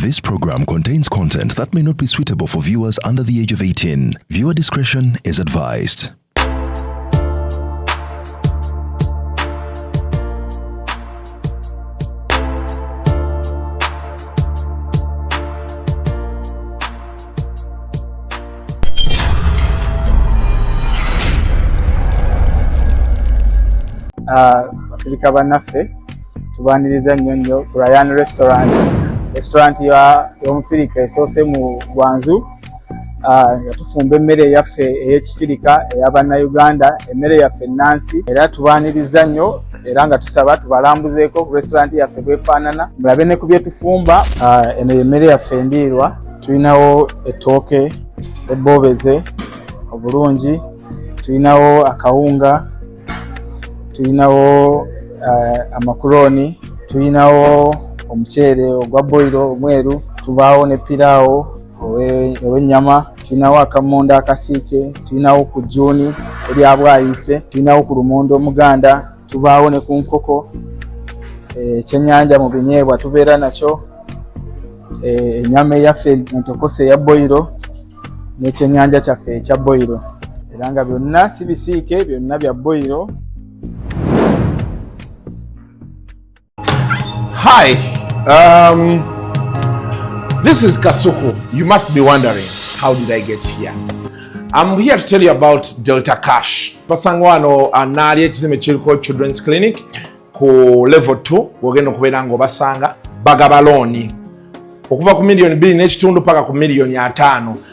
This program contains content that may not be suitable for viewers under the age of 18. Viewer discretion is advised. Afirika bannaffe, tubaniriza nnyo nnyo ku Ryan Restaurant, restaurant y'omufirika esoose mu Gwanzu, nga tufumba emmere eyaffe ey'ekifirika ey'abannayuganda, emmere yaffe ennansi. Era tubaniriza nnyo era nga tusaba tubalambuzeeko ku restaurant yaffe bwefaanana, mulabe ne ku bye tufumba. Eno y'emmere yaffe endiirwa. Tulinawo ettooke ebboobeze obulungi, tulinawo akawunga, tulinawo amakurooni, tulinawo omuceere ogwa boyiro omweru, tubaawo ne piraawo ow'ennyama, tulinawo akamonda akasiike, tulinawo ku jjuuni erya bwayise, tulinawo ku lumonde omuganda, tubaawo ne ku nkoko, ekyennyanja mu binyeebwa tubeera nakyo, ennyama eyaffe entokose eya boyiro n'ekyennyanja kyaffe ekya boyiro, era nga byonna si bisiike, byonna bya boyiro. Hi, this is Kasuku. You must be wondering, how did I get here? I'm here to tell you about Delta Cash. Basanga wano anaali ekizimbe kiriko Children's Clinic ku level 2, wogenda okubeera ng'obasanga. Bagaba looni okuva ku 2.5 miliyoni paka ku 50 miliyoni,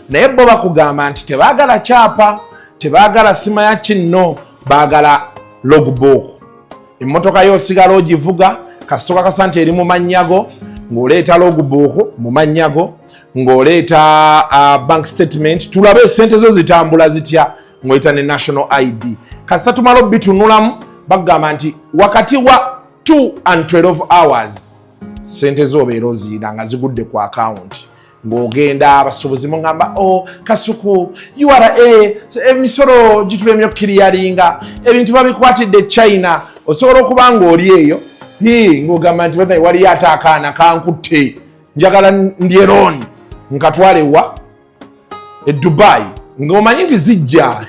naye bo bakugamba nti tebaagala kyapa, tebaagala simaya kinno, baagala logbook. Emmotoka yo osigala ogivuga kasita okakasa nti eri mu mannya go, ng'oleeta logbook mu mannya go, ng'oleeta bank statement tulabe esente zo zitambula zitya, ng'oleeta ne national ID. Kasita tumala obitunulamu, bagamba nti wakati wa 2 and 12 hours sente zo obeera oziina nga zigudde ku akawunti. Ng'ogenda abasuubuzi mugamba, "O oh, Kasuku, URA emisolo gitulemye okukiriyalinga, ebintu babikwatidde China." Osobola okuba ng'oli eyo ng'ogamba nti waliyo ate akaana kankutte, njagala ndye looni nkatwale wa e Dubai, ng'omanyi nti zijja,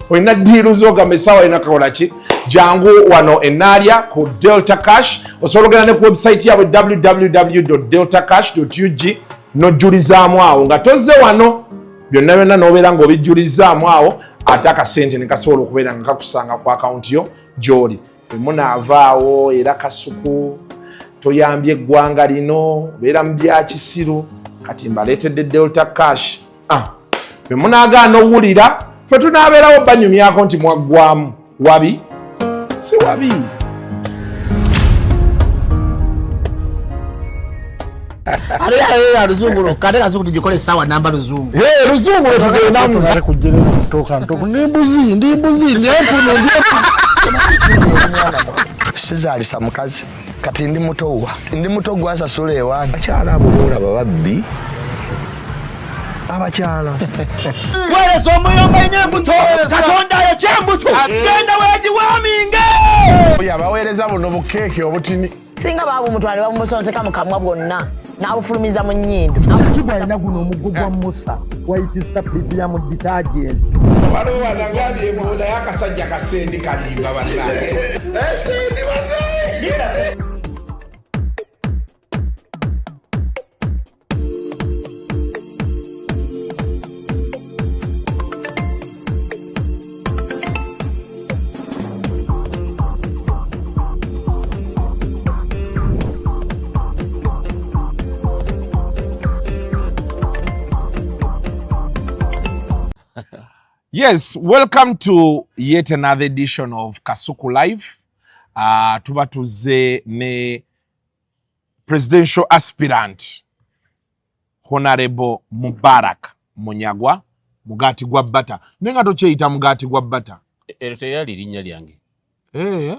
olina deal zogamba essaawa yina kakola ki. Jangu wano enaalya ku Delta Cash. Osobola ogenda ne ku website yaabwe www delta cash ug, nojjulizaamu awo nga tozze wano, byonna byonna n'obeera ng'obijjulizaamu awo, ate akasente ne kasobola okubeera nga kakusanga ku akawunti yo gy'oli. Emunaavaawo era Kasuku toyambye eggwanga lino, obeera mu byakisiru. Kati mbaleetedde Delta Cash. Ah, bwe munaagaana owulira, ffe tunaabeerawo banyumyako nti mwaggwamu wabi si wabi. Ate luzungu lwokka, ate Kasuku tugikola essaawa namba luzungu. Luzungu lwetugendamu. Kujjere ntoka ndi mbuzi, ndi mbuzi, ndi empunu, ndi empunu. Sizaalisa mukazi, kati ndi muto, wa ndi muto gwasasula ewange. Abakyala abo boolaba babbi abakyala. Weereza omuyomba ina embuto, Katonda ayo kyembuto, genda weegiwaaminge. Oyo abaweereza buno bukeeke obutini. Singa baabumutwala ne babumusonseka mu kamwa bwonna n'abufulumiza mu nnyindo. Shakibu alina guno omuggo gwa Musa, White Star Premium Detergent. Waliwo wanagambye mbu naye akasajja kasendi kalimba bannange, esendi bannange. Yes, welcome to yet another edition of Kasuku Live. Tuba tuzze ne presidential aspirant Honorable Mubarak Munyagwa, mugaati gwa bata, naye nga tokyeyita mugaati gwa bata. Eryo teryali linnya lyange.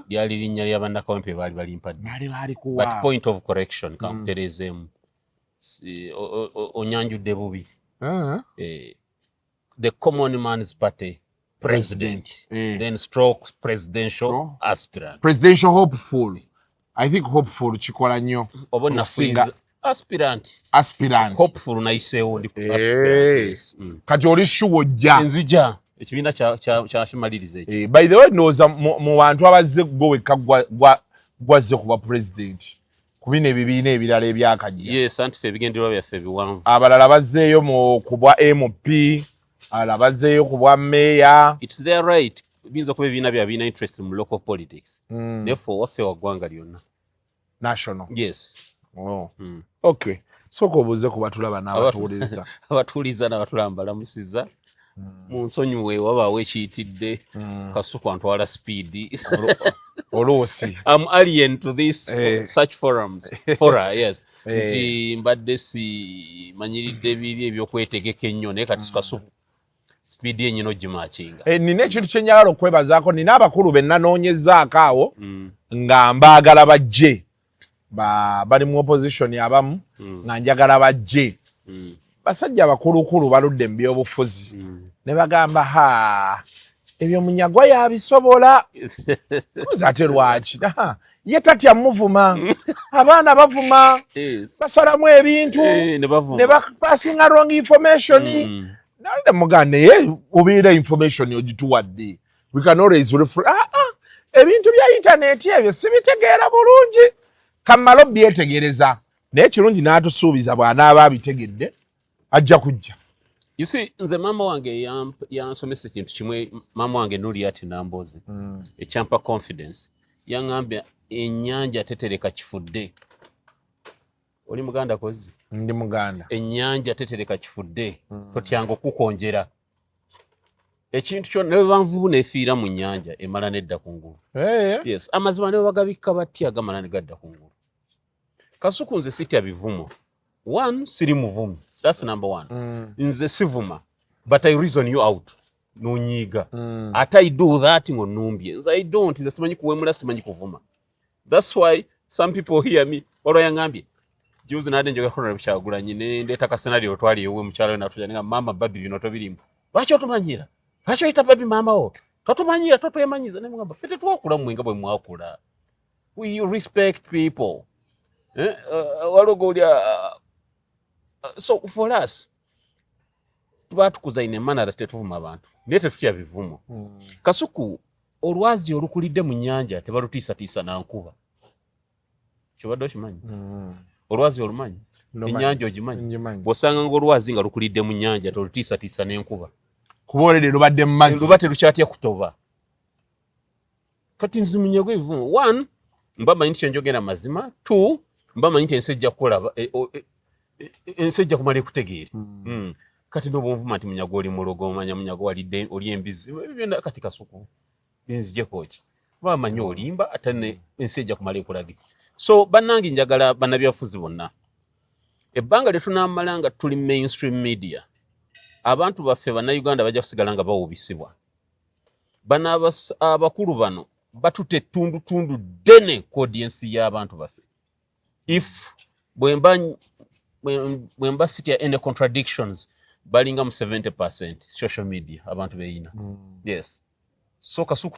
Lyali linnya lya bannakawempe, baali balimpadde. Baali balikuwa. But point of correction, kankutereezeemu. Onyanjudde bubi. The Common Man's Party president, then stroke presidential aspirant. Presidential hopeful. I think hopeful kikola nnyo oba okusinga. Aspirant. Aspirant. Hopeful nayiseewo ndi ku Eh. aspirant, yes. Kati oli sure ojja? Nzija, ekibiina kyakimaliriza ekyo. Eh, by the way, ndowooza mu bantu abazze gwe wekka gwazze kuba president ku bino ebibiina ebirala ebyakajja. Yes, anti ffe ebigendererwa byaffe biwanvu. Abalala bazzeeyo mu ku bwa MP, abalala bazzeeyo ku bwa meeya. It's their right, biyinza okuba ebibiina bya birina interest mu local politics. Naye ffe owaffe wa ggwanga lyonna. National. Yes. Oh. Okay, sooka obuuze ku batulaba n'abatuwuliriza. Abatuwuliriza n'abatulaba, mbalamusiza. Mu nsonyiwe wabaawo ekiyitidde. Kasuku antwala speed. Oluusi. I'm alien to this such forums, fora, yes. Eh. Nti mbadde simanyiridde biri ebyokwetegeka ennyo, naye kati Kasuku speed yenyina ogimakinga. Eh, nina ekintu kyenjagala okwebazaako. Nina abakulu be nanoonyezaako awo nga mbaagala bajje. Bali mu opposition abamu, nga njagala bajje, basajja bakulukulu baludde mu byobufuzi, ne bagamba, "Ha, ebyo Munyagwa yabisobola." Muze ate lwaki? Aha, ye tatya muvuma, abaana bavuma, basalamu ebintu. Eh, ne bavuma. Ne bapasinga wrong information. Nalinde mugaa, naye obeera information ogituwadde, we can always refer. Ah, ah, ebintu bya internet ebyo sibitegeera bulungi, kammale obyetegereza. Naye kirungi n'atusuubiza bw'anaaba abitegedde ajja kujja. You see, nze maama wange yansomesa ekintu kimwe. Maama wange Nuliat Namboze, ekyampa confidence, yaŋŋambye ennyanja tetereka kifudde. Oli muganda kozi? Ndi muganda. Ennyanja tetereka kifudde. Totyanga okukonjera ekintu kyonna. Ne bwe banvubu neefiira mu nnyanja, emala nedda ku ngulu. Yes, amazima ne bwe bagabikka batya, gamala ne gadda ku ngulu. Kasuku, nze sitya bivumo. One, siri muvumi, that's number one. Nze sivuma, but I reason you out nonyiiga. Ate I do that ng'onumbye. Nze I don't, nze simanyi kuwemula, simanyi kuvuma. That's why some people hear me. Waliwo yaŋŋambye juzi, nadde njogera Honorable Kyagulanyi, ne ndeeta ka scenario twali ewe mukyalo we natuja nga mama babi bino tobirimu, lwaki otumanyira, lwaki oyita babi maama wo, totumanyira, totwemanyiza. Ne mugamba ffe tetwakula mmwe nga bwe mwakula. We respect people, eh? Waliwo goli, so for us tubatukuza ine manara, tetuvuma abantu naye tetutya bivumo. Kasuku, olwazi olukulidde mu nnyanja tebalutiisatiisa nankuba. Kyobadde okimanyi? Olwazi olumanyi? Ndomanyi. Ennyanja ogimanyi? Ngimanyi. Bw'osanga nga olwazi nga lukulidde mu nnyanja, tolutiisatiisa n'enkuba. Kuba olede lubadde mu mazzi. Luba terukyatya kutoba. Kati nze Munyagwa ebivumo, one, mba manyi nti kyenjogera mazima. Two, mba manyi nti ensi ejja kukolaba, ensi ejja kumala ekutegeere. Kati nobwonvuma nti Munyagwa oli mulogo, omanya Munyagwa walidde oli embizi, ebyo byonna kati Kasuku binzijeko ki? Bamanyi olimba, ate ne ensi ejja kumala ekulage. So bannange, njagala bannabyafuzi bonna, ebbanga lye tunaamala nga tuli mainstream media, abantu baffe bannayuganda bajja kusigala nga bawubisibwa. Bano abakulu bano batuta ettundutundu ddene ku audience y'abantu baffe. If bwe mba sitya any contradictions, balinga mu 70% social media abantu beyina. Yes, so Kasuku,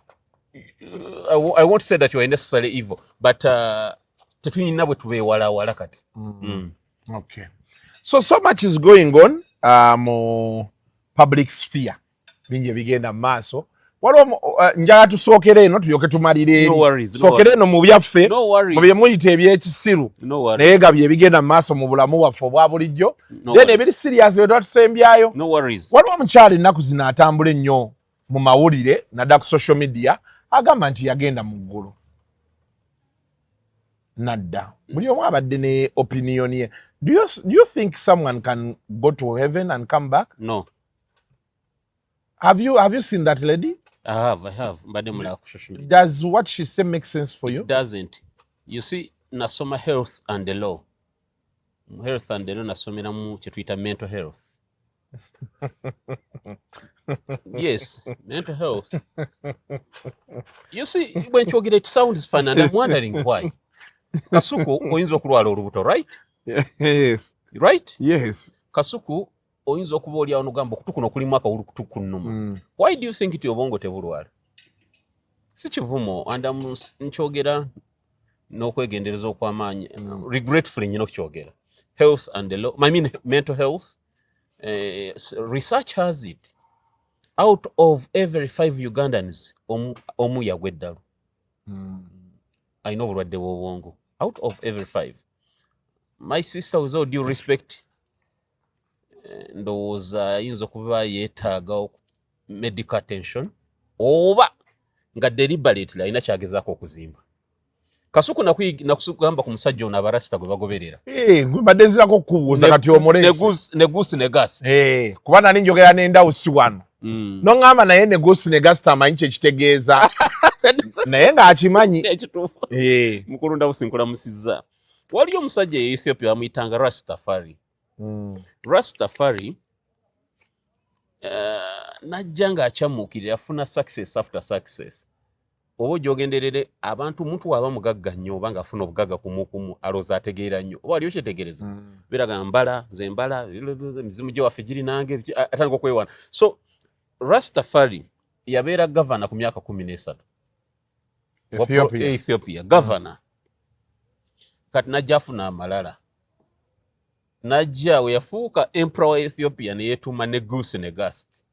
I won't say that you are necessarily evil, but tetuyina bwe tubeewalawala kati. Okay. So, so much is going on mu public sphere. Bingi ebigenda mu maaso. Waliwo njagala tusookere eno tulyoke tumalire eri. No worries, no. Sookere eno mu byaffe, No worries. mu bye muyita ebyekisiru. No worries. Naye nga bye bigenda mu maaso mu bulamu bwaffe obwa bulijjo. No Then worries. ebiri serious bye tuba. No worries. Waliwo omukyala ennaku zino atambula ennyo mu mawulire nadda ku social media, agamba nti yagenda mu ggulu nadda. Buli omu abadde ne opinion ye. Do you think someone can go to heaven and come back? No. Have you seen that lady? I have, I have. Mbadde mulaba ku social media. Does what she say make sense for you? It doesn't. You see, nasoma health and the law. Mu health and the law nasomeramu kye tuyita mental health. Yes, mental health. You see, bwe nkyogera it sounds fun and I'm wondering why. Kasuku, oyinza okulwala olubuto, right? Yes. Right? Yes. Kasuku, oyinza okuba oli awo n'ogamba okutu kuno kulimu akawulukutu kunnuma. Why do you think nti obwongo tebulwala? Si kivumo, and nkyogera n'okwegendereza okw'amaanyi, regretfully nyina okukyogera. Health and the law, I mean mental health. Research has it out of every 5 Ugandans omu yagwa eddalu. Alina obulwadde bw'obwongo out of every 5. My sister, with all due respect, ndowooza ayinza okuba yeetaaga medical attention oba nga deliberately alina kyagezaako okuzimba. Kasuku nakugamba ku musajja ono abarasita gwe bagoberera. Mbadde nzirako okukubuuza kati omuleesi. Negusi Negasi. Kuba nali njogera n'endawusi wano. Noŋŋamba naye Negusi Negasi tamanyi kye kitegeeza. Naye ng'akimanyi. Ekituufu. Mukulu Ndawusi nkulamusizza. Waliyo omusajja e Ethiopia bamuyitanga Rastafari. Rastafari najja ng'akyamuukirira afuna success after success. Oba ojogenderere abantu omuntu waba mugagga nnyo oba ng'afuna obugagga kumukumu alowooza ategeera nnyo oba waliyo kyetegereza biraga mbala nze mbala emizimu gye waffe giri nange atandika okwewaana. So Rastafari yabeera gavana ku myaka 13 Ethiopia gavana. Kati najja afuna amalala, najja we yafuuka emperor wa Ethiopia ne yeetuuma Negusi Negast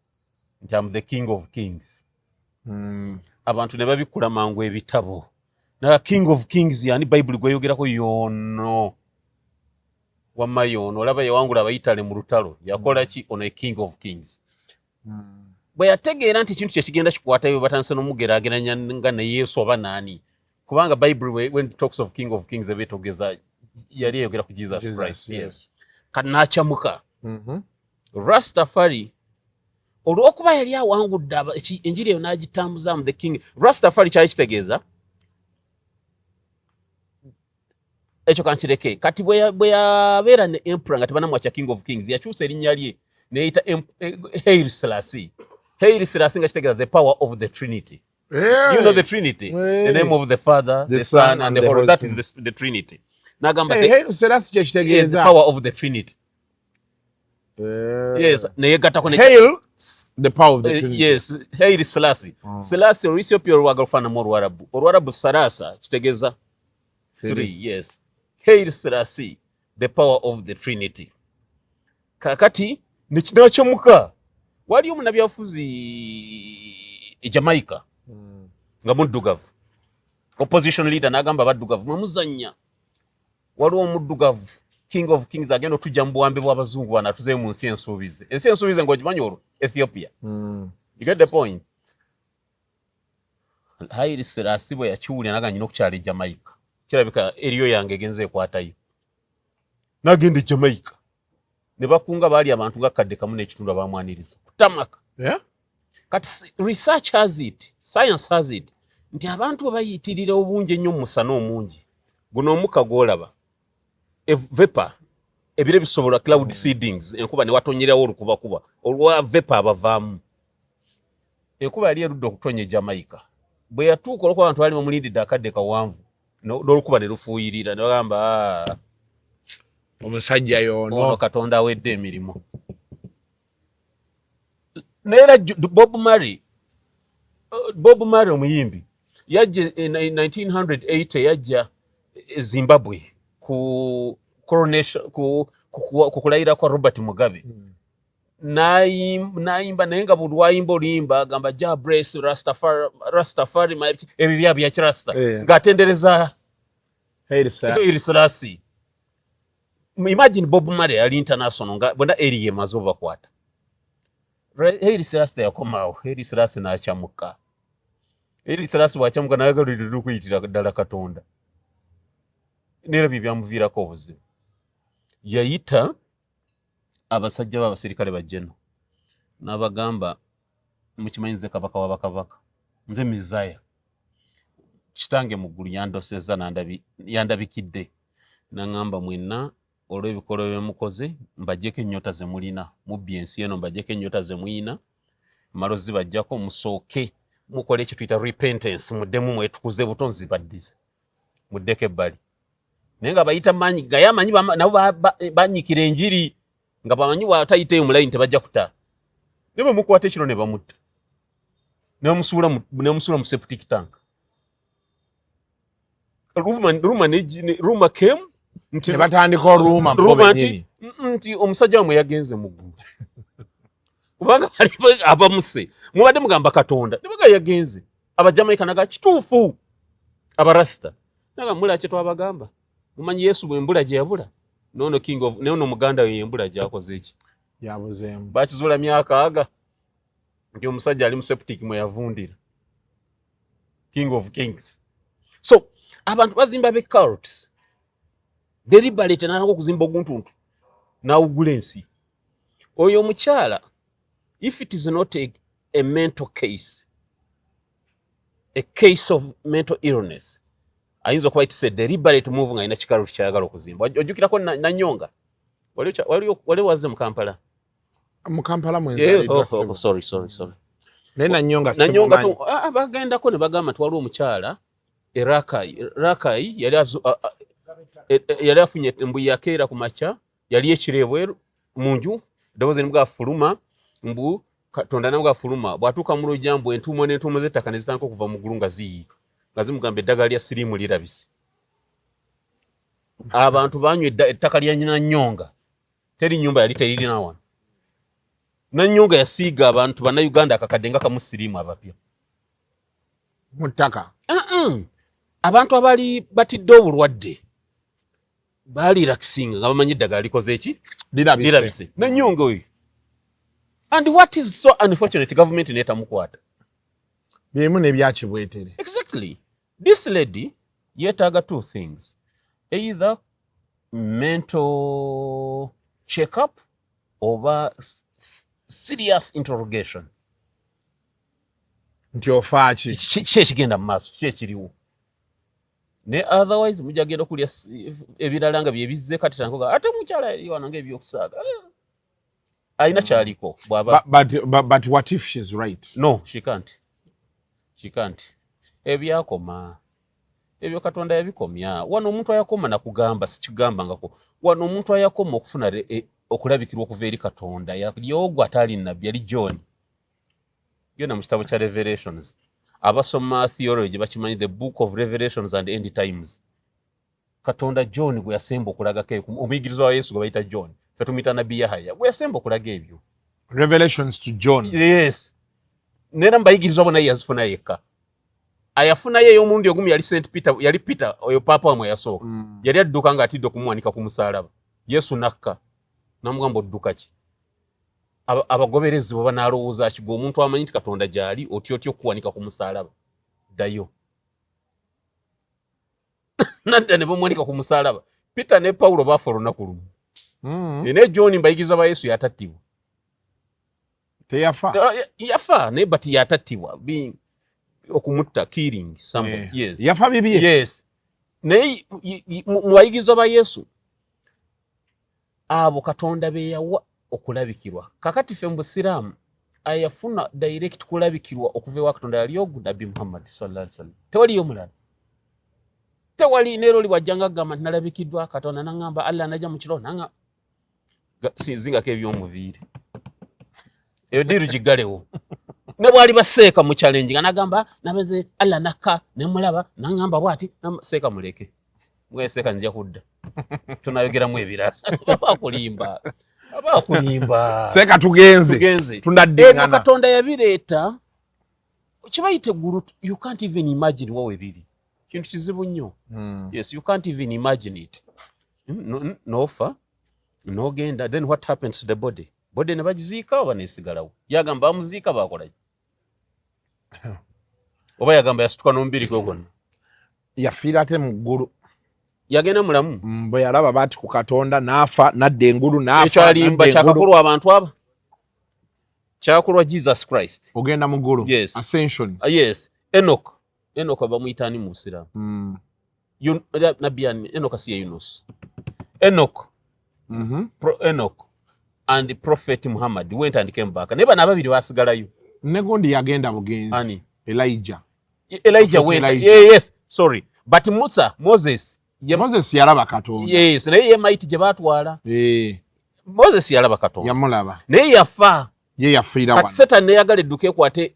nti am the king of kings. Abantu ne babikkula mangu ebitabo na king of kings yani Bayibuli gweyogerako yono wamma yono olaba yawangula abayitale mu lutalo yakola ki ono a king of kings. Bwe yategeera nti ekintu kyekigenda kikwatayo batandise n'omugeraageranya nga ne Yesu oba naani, kubanga Bible when it talks of king of kings eba etogeza yali eyogera ku Jesus Christ. Yes. Kati n'akyamuka. Rastafari olw'okuba yali awangudde enjiri eyo n'agitambuzaamu the king Rastafari kyali kitegeeza ekyo kankireke. Kati bwe yabeera ne emperor nga tebanamwakya king of kings yakyusa erinnya lye neyita Haile Selassie. Haile Selassie nga kitegeeza the power of the Trinity. Do you know the Trinity? The name of the Father, the Son and the Holy. That is the Trinity. Nagamba Haile Selassie kye kitegeeza the power of the Trinity. Yes, neyegattako Hail the power of the Trinity. Yes, Haile Selassie. Selassie Oluethiopia olwagala okufaananamu Oluwarabu. Oluwarabu Sarasa kitegeeza 3. Yes. Haile Selassie, the power of the Trinity. Kakati nekinakyamuka waliyo munnabyabufuzi e Jamaica nga muddugavu, opposition leader, n'agamba abaddugavu mwemuzannya waliwo omuddugavu king of kings agenda otujja mu buwambe bw'abazungu bano atuzeeyo mu nsi ensuubize. Ensi ensuubize ng'ogimanyi olwo Ethiopia. You get the point? Haile Selassie bwe yakiwulira naga nyina okukyala e Jamaica, kirabika eriyo yange egenze ekwatayo, n'agenda e Jamaica ne bakunga baali abantu nga kadde kamu n'ekitundu abamwaniriza kutamaka. Kati research has it, science has it nti abantu bwe bayitirira obungi ennyo mu musana omungi guno omukka gw'olaba vapor ebire bisobola cloud seedings enkuba ne watonyerawo olukubakuba olwa vapor abavaamu. Enkuba yali erudde okutonya e Jamaica bwe yatuuka olwokuba abantu baali bamulindidde akadde kawanvu n'olukuba ne lufuuyirira ne bagamba omusajja yono ono Katonda awedde emirimu. Naye era Bob Marley omuyimbi yajja 1980 yajja Zimbabwe ku coronation ku kulayira kwa Robert Mugabe. N'ayimba naye nga buli lwayimba oluyimba agamba Jah bless Rastafari, Rastafari ebyo bya bya Rasta ng'atendereza Haile Selassie. Imagine Bob Marley yali international nga bonna eri yemaze obakwata. Haile Selassie yakomaawo, Haile Selassie n'akyamuka. Haile Selassie bw'akyamuka n'ayagala okuyitira ddala Katonda. Neera bye byamuviirako obuzibu. Yayita abasajja b'abasirikale ba Geno n'abagamba mukimanyi nze kabaka wa bakabaka, nze Mizaya, kitange mu ggulu yandosezza yandabikidde n'aŋŋamba mwenna olw'ebikolwa bye mukoze mbaggyeko ennyota ze mulina, mubbye ensi eno mbaggyeko ennyota ze muyina, malozi bajjako musooke mukole ekyo tuyita repentance, muddemu mwetukuze buto nzibaddize muddeko ebbali. Naye nga bayita maanyi gaye amanyi nabo banyiikira enjiri nga bamanyi bw'atayiteeyo mu layini tebajja kuta, naye bamukwata ekiro ne bamutta ne bamusuula mu septic tank. Rumor came Nti Ne batandika oruuma bo rumour bennyini. Nti omusajja wamwe yagenze mu ggulu, kubanga bali abamuse mubadde mugamba Katonda nebaga yagenze. Abajamaika naga kituufu, abarasita naga mula kye twabagamba. Mumanyi Yesu bwembula gye yabula, nono king of nono muganda we yembula gyakoze eki? Yabuzeemu. Bakizuula myaka aga nti omusajja ali mu septic mwe yavundira, king of kings. So abantu bazimba be cults deliberate, natanga okuzimba oguntuntu nawugula ensi. Oyo omukyala, if it is not a mental case, a case of mental illness, ayinza okuba it's a deliberate move nga alina kikalo kyayagala okuzimba. Ojjukirako Nanyonga wali wazze mu Kampala? Mu Kampala mwenzaliddwa. Oh, sorry, sorry, sorry. Naye Nanyonga Nanyonga simumanyi. Bagendako ne bagamba nti waliwo omukyala Erakai Rakai yali yali afunye mbu yakeera ku makya, yali ekiro ebweru mu nju, eddoboozi ne bwafuluma mbu Katonda nabwo afuluma. Bw'atuuka mu lujja mbu entuumo n'entuumo z'ettaka ne zitandika okuva mu ggulu nga ziyiika, nga zimugamba eddagala lya siriimu lirabise. Abantu banywa ettaka lya Nanyonga. Teri nyumba yali teririna wano. Nanyonga yasiiga abantu Bannayuganda akakadde nga kamu siriimu abapya. Mu ttaka? Uh-uh. Abantu abaali batidde obulwadde baali relaxing nga bamanyi eddagala likoze eki? Lirabise. Lirabise. Nanyonga oyo, and what is so unfortunate, government netamukwata. Byemu n'ebyakibwetere. Exactly. This lady yeetaaga two things: either mental checkup oba serious interrogation. Nti ofaaki? Ki ekigenda mu maaso? Ki ekiriwo? Ne otherwise mujja genda okulya ebirala nga byebizze kati tankoga ate mukyala yali wano nga ebyokusaaga alina kyaliko bw'aba. But what if she's right? No, she can't, she can't. Ebyakoma ebyo Katonda yabikomya. Wano omuntu ayakoma nakugamba sikigambangako wano, omuntu ayakoma okufuna okulabikirwa okuva eri Katonda yali ogwo ataali nabbi, yali John. Genda mu kitabo kya Revelations, abasoma theology bakimanyi, the book of Revelations and End Times. Katonda John gwe yasemba okulagako ebyo, omuyigirizwa wa Yesu gwe bayita John, fe tumuyita nabbi Yahaya, gwe yasemba okulaga ebyo. Revelations to John. Yes, nera mubayigirizwa bo naye yazifuna yekka. Ayafunayo ey'omulundi ogumu yali St Peter, yali Peter oyo paapa wamwe yasooka. Yali adduka ng'atidde okumuwanika ku musaalaba. Yesu nakka namugamba, "Odduka ki?" Abagoberezi bwe banaalowooza ki gwe omuntu amanyi nti Katonda gy'ali, otya otya okukuwanika ku musaalaba? Ddayo. Nadda ne bamuwanika ku musaalaba. Peter ne Pawulo baafa olunaku lumu. Naye John mbayigirizwa ba Yesu yatattibwa. Teyafa? Yafa naye but yatattibwa okumutta, killing somebody. Yes. Yafa bibye. Yes, naye mu bayigirizwa ba Yesu abo Katonda be yawa okulabikirwa. Kakati ffe mu Busiraamu ayafuna direct kulabikirwa okuva ewa Katonda yali ogu Nabbi Muhammad sallallahu alaihi wasallam, tewaliyo mulala, tewali. Neera oli bwajjanga agamba nti nalabikiddwa Katonda naŋŋamba Allah najja mu kiro nanga sinzingako ebyomuviiri, eyo diru giggalewo. Ne bwali baseeka mu challenge nga nagamba nabeze Allah nakka nemulaba naŋŋamba bwati, seeka muleke mweseeka nja kudda tunayogeramu ebirala. Abakulimba, abakulimba. Seeka tugenze. Tugenze. Ebyo Tunaddiŋŋana. Katonda yabireeta kibayita eggulu. You can't even imagine wawe biri, kintu kizibu nnyo. Yes, you can't even imagine it. Nofa nogenda, then what happens to the body? Body ne bagiziika oba nesigalawo? Yagamba bamuziika, bakolaki? Oba yagamba yasituka n'omubiri gwe gwonna? Yafiira ate mu ggulu. Yagenda mulamu. Bwe yalaba baati ku Katonda n'afa n'adda engulu n'afa. Ekyo alimba. N'adda engulu. Kyakakolwa abantu aba kyakolwa Jesus Christ. Ogenda mu ggulu. Yes. Ascension. Yes. Enoch, Enoch bamuyita ani mu Busiraamu? Nabbi ani? Enoch si ye Yunus? Enoch. Enoch and Prophet Muhammad went and came back, naye bano ababiri basigalayo. Ne gundi yagenda bugenzi. Ani? Elijah. Elijah. Prophet Went. Elijah. Yeah, yes, sorry, but Musa, Moses ye, Moses yalaba Katonda. Yes, naye ye maiti gye baatwala. Moses yalaba Katonda. Yamulaba. Naye yafa. Ye yafiira Kati wano. Satan neyagala edduka ekwate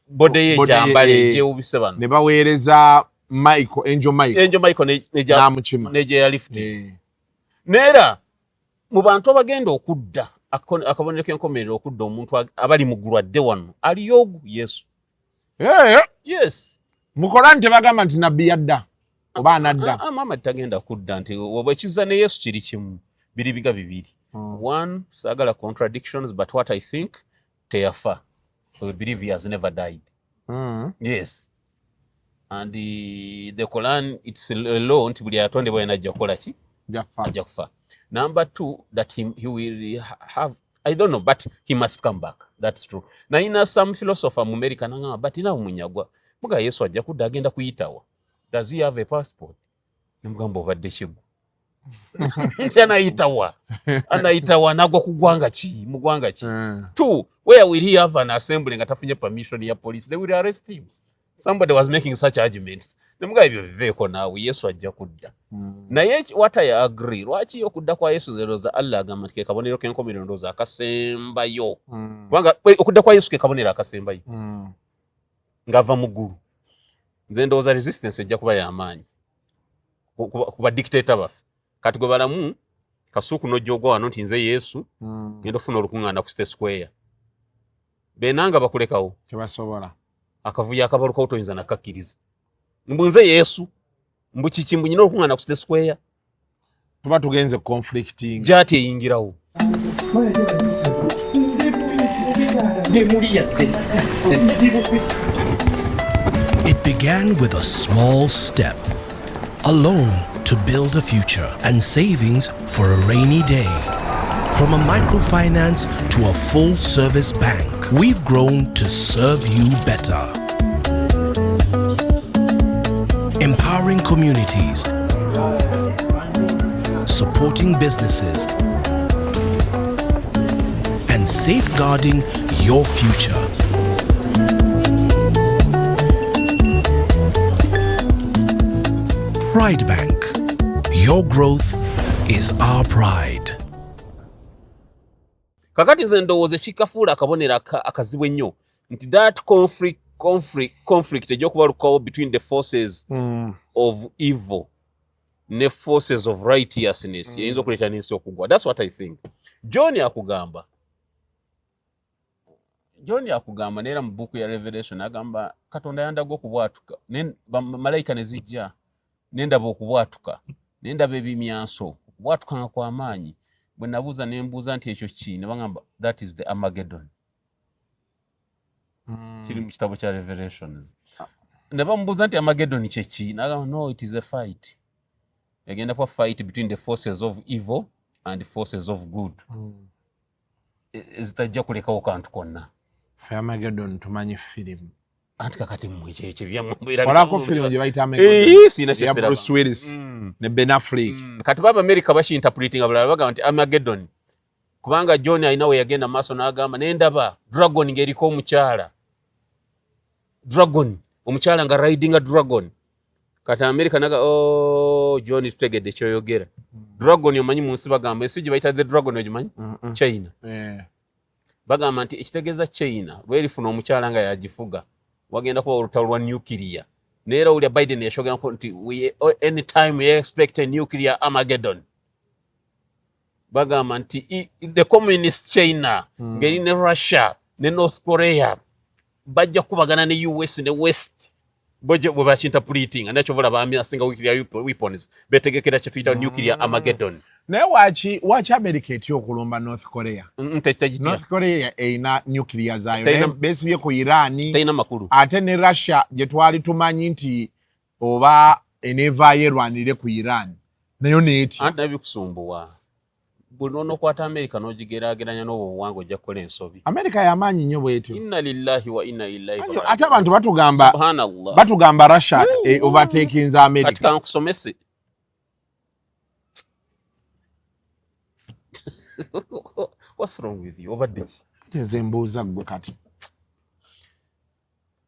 body ye Body ye, gyambale, gyewubise bano. Ne baweereza. Michael, Angel Michael, Angel Michael n'amukima neja lift neera mu bantu abagenda okudda akabonero k'enkomerero okudda omuntu abali mu ggulu adde wano aliyo ogu Yesu. Yes. Mu Korani tebagamba nti nabbi yadda oba anadda. Mama tagenda kudda nti oba ekiza ne Yesu kiri kimu, biri biga bibiri. One, saagala contradictions, but what I think, teyafa. For we believe he has never died. Yes. And the Quran, it's a law nti buli atondebwa yena ajja kukola ki? Ajja kufa. Number two, that he will have, I don't know, but he must come back. That's true. Nayina some philosopher mu America nangamba, but ina munyagwa. Muga Yesu ajja kudda agenda kuyitawa. Does he have a passport? Nemugamba obadde kigu. Nti anayitawa. Anayitawa nagwa ku ggwanga ki? Mu ggwanga ki? Two, where will he have an assembly nga tafunye permission ya police? They will arrest him. Somebody was making such arguments. Nemuga ebyo biveeko naawe, Yesu ajja kudda. Naye what I agree, lwaki okudda kwa Yesu ndowooza Allah agamba nti ke kabonero k'enkomerero ndowooza akasembayo. Kubanga okudda kwa Yesu ke kabonero akasembayo. Ng'ava mu ggulu. Nze ndowooza resistance ejja kuba y'amaanyi ku ba dictator baffe. Kati gwe balamu kasuuku n'ojja ogwa wano nti nze Yesu, ngenda ofuna olukuŋŋaana ku State Square. Beenanga bakulekawo. Tebasobola. Akavuyo akabalukawo toyinza nakakkiriza. Mbu nze Yesu, mbu kiki mbu nyina olukuŋŋaana ku State Square. Tuba tugenze conflicting. Gy'ati eyingirawo. It began with a small step, a loan to build a future and savings for a rainy day. From a microfinance to a full-service bank, we've grown to serve you better. Empowering communities, supporting businesses, and safeguarding your future. Pride Bank. Your growth is our pride. Kakati nze ndowooza ekikafuula akabonero akazibu ennyo nti that conflict ejja between the forces of evil ne forces of righteousness eyinza okuleeta n'ensi okugwa. That's what I think. John akugamba neera mu buku ya Revelation agamba Katonda yandaga okubwatuka, malayika ne zijja nendaba okubwatuka, nendaba ebimyanso, okubwatuka nga kw'amaanyi. Bwe nabuuza ne mbuuza nti ekyo ki, ne bagamba that is the Armageddon. Kiri mu kitabo kya Revelations. Ne bamubuuza nti Armageddon kye ki, nagamba no, it is a fight, egenda kuba fight between the forces of evil and the forces of good ezitajja kulekawo kantu konna. Ffe Armageddon tumanyi firimu. Anti kakati mmwe kyekyo. Olako firimu gye bayita Armageddon Sina. Eya Bruce Willis ne Ben Affleck. Kati baba America bakiinterpretinga bulala, bagamba nti Armageddon kubanga John alina we yagenda mu maaso n'agamba nendaba dragon ng'eriko omukyala, dragon omukyala nga riding a dragon. Kati America naga, oh, John, tutegedde kyoyogera. Dragon omanyi mu nsi bagamba ensi gye bayita the dragon, ogimanyi? China. Bagamba nti ekitegeeza China lwerifuna omukyala nga yagifuga, wagenda kuba olutalo lwa nuclear. Neera owulira Biden yashogerako nti anytime we expect a nuclear Armageddon. Bagamba nti the communist China ng'eri ne Russia ne North Korea bajja kubagana ne US ne West bwe bakinterpretinga. Nakyo olaba asinga nuclear weapons betegekera kyetuyita nuclear Armageddon. Naye waki America etya okulumba North Korea? North Korea erina nuclear zaayo, besibye ku Iran. Terina makulu. Ate ne Russia gye twali tumanyi nti oba eneevaayo erwanire ku Iran, nayo neetya. Anti nayo bikusumbuwa. Buli lwonokwata America n'ogigeraageranya n'obwo obuwanga, ojja kukola ensobi. America yamaanyi nnyo bwetyo. Inna lillahi wa inna ilaihi. Ate abantu batugamba Subhanallah. Batugamba Russia overtakinze America. Kati kankusomese. What's wrong with you? Obadde ki? Nze mbuuza ggwe kati.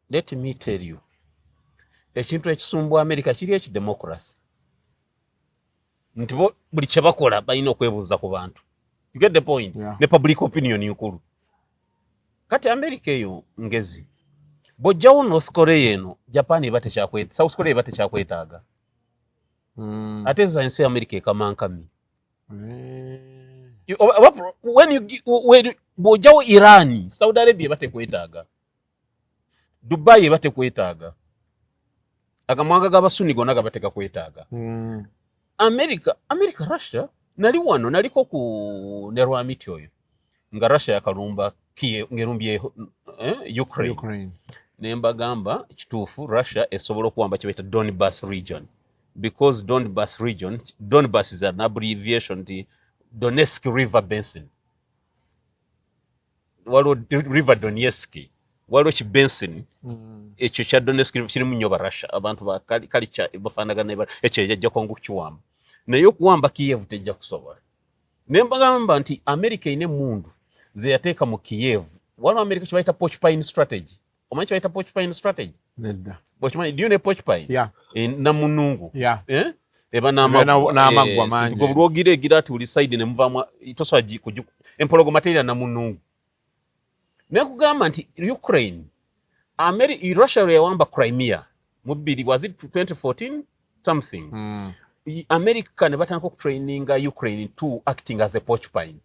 Let me tell you, ekintu ekisumbwa America kiri ekidemocracy, nti bo buli kye bakola balina okwebuuza ku bantu. You get the point? Yeah. Ne public opinion nkulu. Kati America eyo ngezi. Bw'ojjawo North Korea eno, Japan eba tekyakwetaaga, South Korea eba tekyakwetaaga. Ate za ensi America ekamankami. Bw'ojjawo Iran, Saudi Arabia eba tekwetaaga, Dubai eba tekwetaaga, agamawanga g'abasuni gonna gaba tegakwetaaga. America, Russia nali wano naliko ku ne Rwamiti oyo nga Russia yakalumba Kiev, ng'erumbye Ukraine. Ukraine. Ne mbagamba kituufu, Russia esobola okuwamba kye bayita Donbass region, because Donbass region, Donbass is an abbreviation nti Donetsk River Basin. Waliwo River Donetsk, waliwo ki basin ekyo kya Donetsk kirimu nnyo Barussia, abantu ba culture bafaanagana ekyo ejja kwangu kukiwamba, naye okuwamba Kiev tejja kusobola. Ne mbagamba nti America erina emmundu ze yateeka mu Kiev. Waliwo America kye bayita porcupine strategy. Omanyi kye bayita porcupine strategy? Nedda. Okimanyi? Do you know porcupine? Yeah. Namunungu. Yeah. Eh? Eba Eba n'amaggwa mangi. Gwe lwogira egira ati buli side ne muvaamu, tosobola empologoma terira namunungu. Nekugamba nti Ukraine, Russia lwe yawamba Crimea mu bbiri, was it 2014 something, America ne batandika okutraininga Ukraine to acting as a porcupine.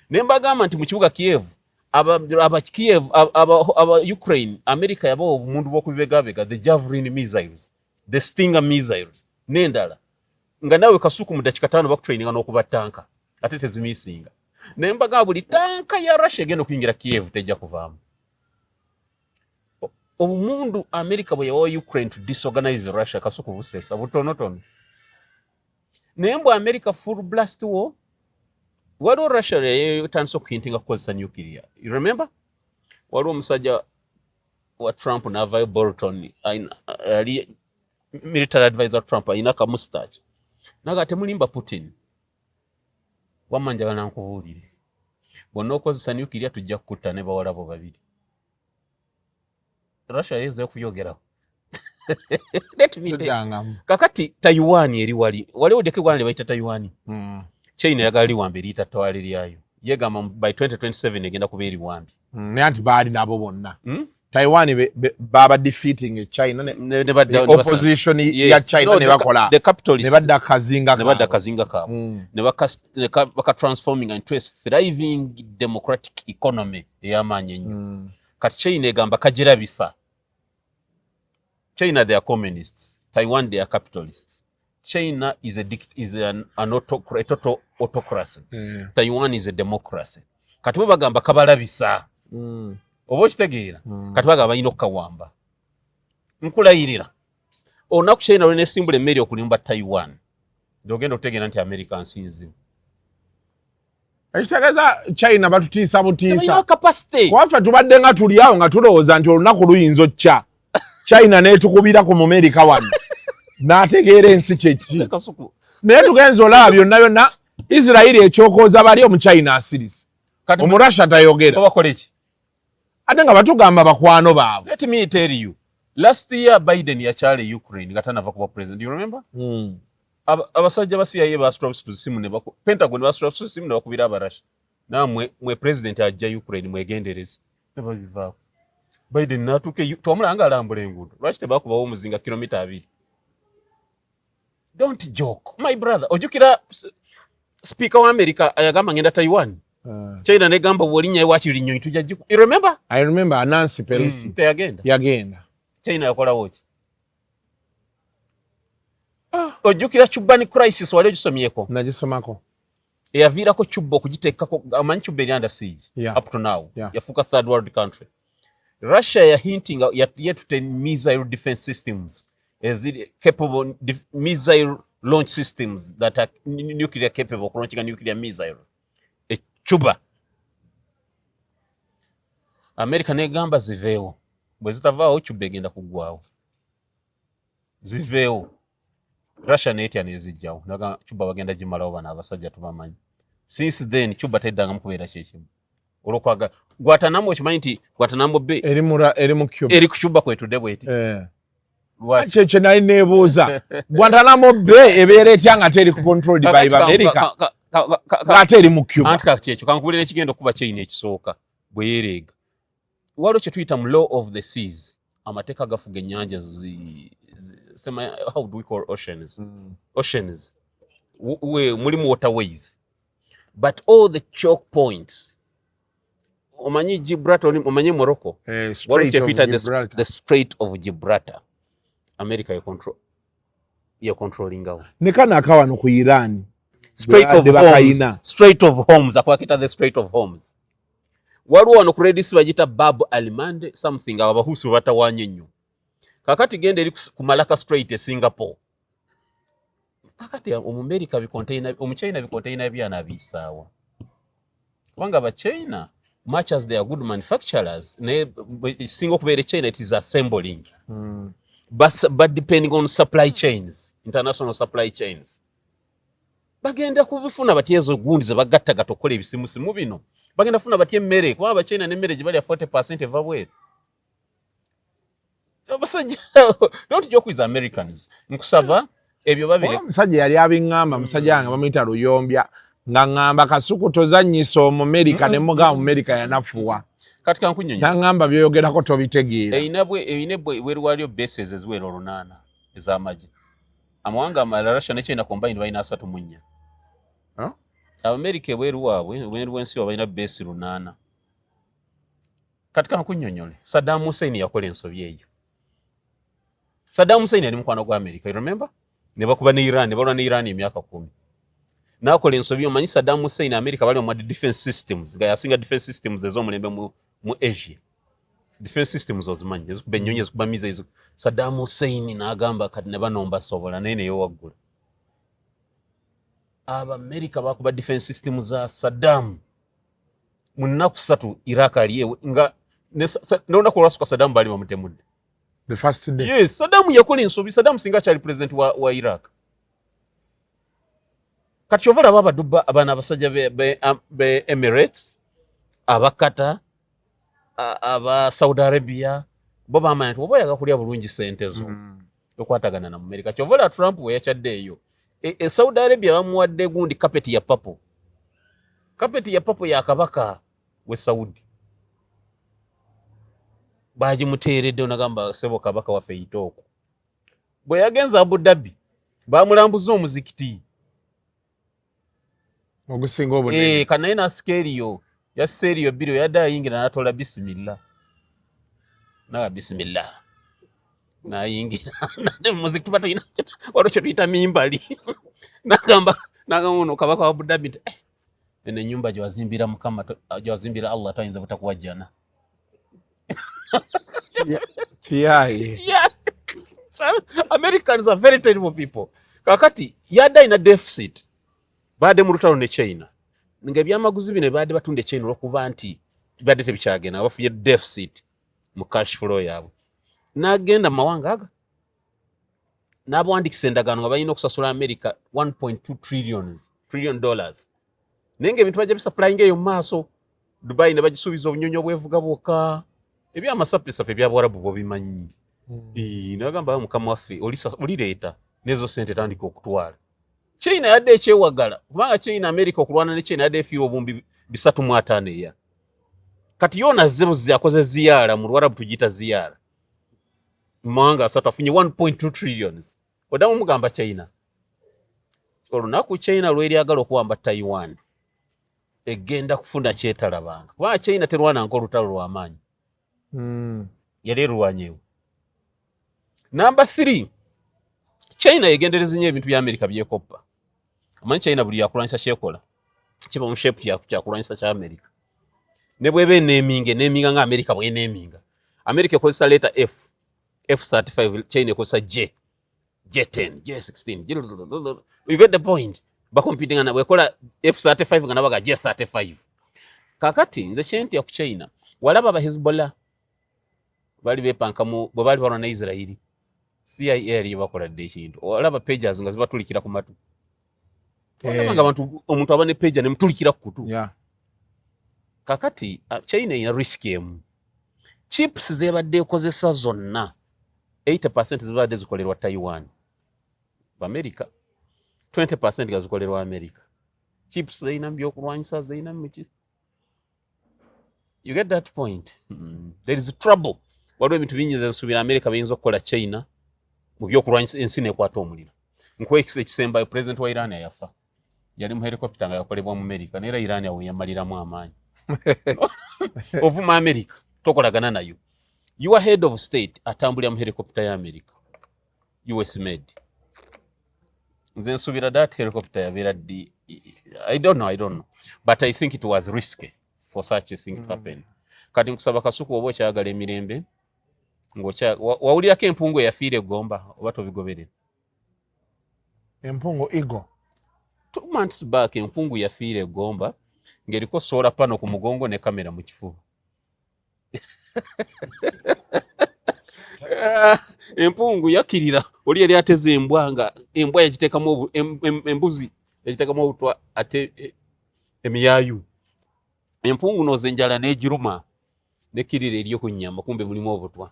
Ne mbagamba nti mu kibuga Kiev, aba Kiev, aba Ukraine, America yabawa obumundu bw'okubibegabega, the Javelin missiles, the Stinger missiles n'endala, nga naawe Kasuku mu dakiika 5 bakutraininga n'okuba tanka, ate tezimisinga. Naye mbagamba buli tanka ya Russia egenda okuyingira Kiev tejja kuvaamu. Obumundu America bwe yawa Ukraine to disorganize Russia, Kasuku, buseesa butonotono. Naye mbw America full blast war, waliwo Russia yetandise okuhintinga kukozesa nuclear. You remember waliwo omusajja wa Trump n'avaayo, Bolton, ali military advisor Trump, alina akamustache, naga temulimba Putin, wamma njagala nkubuulire, bwonna okozesa nuclear tujja kukutta ne bawala bo babiri. Russia yezeyo okubyogerako. Let me tell- Tuddangamu. Kakati Taiwan eri wali waliwo ddeko eggwanga lye bayita Taiwan. China eyagala liwambe, eriyita ttwale lyayo, yegamba by 2027 egenda kuba eriwambi. Naye anti baali nabo bonna. Taiwan baba defeating e China ne badda- ne opposition ya China. No, Ne bakola the capitalists- ne badda kazinga ne badda kaabwe. Kazinga kaabwe ne baka transforming into a thriving democratic economy ey'amaanyi ennyo. Kati China egamba kagirabisa. China, they are communists. Taiwan, they are capitalists. China is a, dict is an, an autocra a total autocracy. Taiwan is a democracy. Kati bo bagamba kabalabisa. Oba okitegeera? Kati bagamba balina okukawamba. Nkulayirira, olunaku China lwe nesimbula emmere okulimba Taiwan, ogenda okutegeera nti America nsi nzibu. Ekitegeeza China batutiisa butiisa. Tebalina capacity. Kuba tubadde nga tuli awo nga tulowooza nti olunaku luyinza okya China n'etukubira ku Mumerika wano n'ategeera ensi kyeki. Kasuku. Naye tugenza olaba byonna byonna, Isirayiri ekyokooza bali, Omuchina asirise. Kati Omurasha tayogera. Bo bakola eki? Ate nga batugamba bakwano baabwe. Let me tell you, last year Biden yakyala e Ukraine nga tanava kuba president. You remember? Abasajja ba CIA basitula busituzi simu ne Pentagon basitula busituzi simu ne bakubira Abarasha, namwe mwe president ajja Ukraine, mwegendereze. Ne babivaako. Biden n'atuuka twamulaba nga alambula enguudo. Lwaki tebakubawo omuzinga kilomita 2? Don't joke, my brother. Ojjukira speaker wa America ayagamba ngenda Taiwan, China negamba bw'olinnyayo waakiri nnyonyi tujja giku. You remember? I remember Nancy Pelosi. Teyagenda. Yagenda. China yakolawo ki? Ojjukira Cuban crisis? Wali ogisomyeko? Nagisomako. Eyaviirako Cuba okugiteekako, amanyi Cuba eri under siege up to now. Yafuuka third world country. Russia yahintinga yetute missile defense systems eziri capable, missile launch systems that are nuclear capable, okulaunchinga nuclear missile e Cuba. America negamba ziveewo, bwe zitavaawo Cuba egenda kuggwawo. Ziveewo. Russia netya nezijjawo. Naga Cuba bagenda gimalawo, bano abasajja tubamanyi. Since then Cuba teddangamu kubeera kyekimu olwokwagala Guantanamo. Okimanyi nti Guantanamo Bay eri mu Cuba? Eri ku Cuba kwetudde bweti. Lwaki? Kyekyo nali neebuuza, Guantanamo Bay ebeera etya nga teri controlled by America ng'ate eri mu Cuba? Anti kati ekyo kankubulira, ekigenda okuba China ekisooka bwe yeereega, waliwo kye tuyita mu law of the seas. Amateeka gafuga ennyanja sema, how do we call oceans? Oceans. Mulimu waterways, but all the choke points, omanyi Gibraltar, omanyi Morocco? Eh, waliwo Strait of kyetuyita Gibraltar. The Strait of Gibraltar, America ye controllingawo. Ne kano akawano ku Iran. Strait of Bwe Hormuz. bakayina. Strait of Hormuz, akwakita the Strait of Hormuz. Waliwo wano ku Red Sea bagiyita Bab al Mandeb something, abo abahusi bwe batawaanye ennyo. Kakati genda eri ku Malacca Strait e Singapore. Kakati Omumerika bicontainer, Omuchina bicontainer byana abiyisaawa, kubanga Abachina, much as they are good manufacturers, naye singa okubeera e China, it is assembling, but depending on supply chains, international supply chains. Bagenda kubifuna batya ezo gundi ze bagattagatta okukola ebisimusimu bino? Bagenda kufuna batya emmere? Kubanga Abachina n'emmere gye balya 40 eva bweru. Abasajja, don't joke with Americans, nkusaba ebyo babire. Omusajja yali abiŋŋamba, musajja wange bamuyita Luyombya, nga ŋŋamba, "Kasuku, tozannyisa Omumerika." Ne mugamba, "Omumerika yanafuwa." Kati kankunnyonnyola. Naŋŋamba, "Byoyogerako tobitegeera." Erina bweru waliyo bases eziwera 8 ez'amagye. Amawanga amalala, Russia ne China combined balina 34. Huh? Abamerika ebweru waabwe, ebweru w'ensi waabwe, balina base 8. Kati kankunnyonnyole, Saddam Hussein yakola ensobi eyo. Saddam Hussein yali mukwano gwa America, you remember? Ne bakuba ne Iran, ne balwa ne Iran emyaka 10. N'akola ensobi. Omanyi Saddam Hussein, America bali omuwadde defense systems, nga yasinga defense systems ez'omulembe mu Asia. Defense systems ozimanyi, ezikuba ennyonyi, ezikuba missiles. Saddam Hussein n'agamba, "Kati ne bano mbasobola," naye neyewaggula. Abamerika bakuba defense system za Saddam mu nnaku 3. Iraq ali ewe nga n'olunaku olwasooka Saddam baali bamutemudde. The first day. Yes, Saddam yakola ensobi. Saddam singa akyali president wa Iraq kati, kyova olaba abaduba bano abasajja be Emirates, abakata, aba Saudi Arabia, bo bamanya nti oba oyaga kulya bulungi sente zo, okwatagana na Mumerika. Kyova olaba Trump bwe yakyadde eyo e Saudi Arabia, bamuwadde gundi, kapeti ya purple, kapeti ya purple ya kabaka we Saudi, bagimuteeredde. Nagamba, "Sebo kabaka waffe, yita okwo." Bwe yagenza Abu Dhabi, bamulambuza omuzikiti ogusinga obunene. Eh, kanaye nasika eriyo, yassa eriyo bbiri, yadde ayingira natola bisimillah, naga bisimillah, nayingira muzikiti. Tuba tulina waliwo kyetuyita mimbali. Nagamba ono kabaka wa Abu Dhabi nti, "Eh, eno ennyumba gyewazimbira Mukama, gyewazimbira Allah, tayinza butakuwa jjana." Kiyaye. Yeah. Americans are very terrible people. Kakati yadde alina deficit, baadde mu lutalo ne China, nga ebyamaguzi bino baadde batunda e China, olwokuba nti badde tebikyagenda, bafunye deficit mu cash flow yaabwe, n'agenda mu mawanga aga n'abawandikisa endagaano nga balina okusasula America 1.2 trillion dollars, naye nga ebintu bajja bisupplyinga eyo mu maaso. Dubai ne bagisuubiza obunyonyi obwevuga bwokka, ebyamasapesape ebyabuwarabu bobimanyi. Nagamba, "Mukama waffe, olireeta nezo sente, tandika okutwala." China yadde ekyewagala, kubanga China, America okulwana ne China yadde efiirwa 350,000 eya. Kati yona azze buzzi, akoze ziyaara, mu Luwarabu tugiyita ziyaara, mu mawanga 3, afunye 1.2 trillions. Oddamu mugamba China, olunaku China lweryagala okuwamba Taiwan, egenda kufuna kyetalabanga, kubanga China terwananga olutalo lw'amaanyi. Yali erulwanyewo. Number 3, China yegendereza nnyo ebintu bya America byekoppa. Omanyi China buli yakulwanyisa kyekola kiba mu shape kyakulwanyisa kya America, ne bweba eneeminga, eneeminga nga America bweneeminga. America ekozesa letter F, F35, China ekozesa J, J10, J16. You get the point? Bacompetinga na bwekola F35 nga nabaga J35. Kakati nze kyentya ku China, walaba aba Hezbollah bali bepanka mu bwe baali balwana ne Israeli, CIA yali bakola dde ekintu. Olaba pagers nga zibatulikira ku matu. Olaba nga abantu, omuntu aba ne pager nemutulikira ku kutu. Kakati China erina risk emu. Chips zebadde ekozesa zonna 80 zibadde zikolerwa Taiwan, America 20 nga zikolerwa America. Chips zeyina mu byokulwanyisa, zeyina muki. You get that point? There is trouble. Waliwo ebintu bingi nze nsuubira Amerika biyinza okukola China mu byokulwanyisa ensi nekwata omuliro. Nkuwa ekisa ekisembayo, president wa Iran yafa yali mu helicopter nga yakolebwa mu Amerika, naye era Iran awo yamaliramu amaanyi. Ovuma Amerika, tokolagana nayo. Your head of state atambulira mu helicopter ya Amerika, US made. Nze nsuubira that helicopter yabeera ddi? I don't know, I don't know, but I think it was risky for such a thing to happen. Kati nkusaba Kasuku, oba okyagala emirembe, wawulirako empungu eyafiira egomba oba tobigoberera? Empungu eagle? 2 months back empungu yafiira egomba ng'eriko solar panel ku mugongo ne kamera mu kifuba. Empungu yakirira oli yali ateze embwa, nga embwa yagiteekamu embuzi yagiteekamu obutwa ate emiyaayu. Empungu nooza enjala n'egiruma nekirira eri ku nnyama, kumbe mulimu obutwa,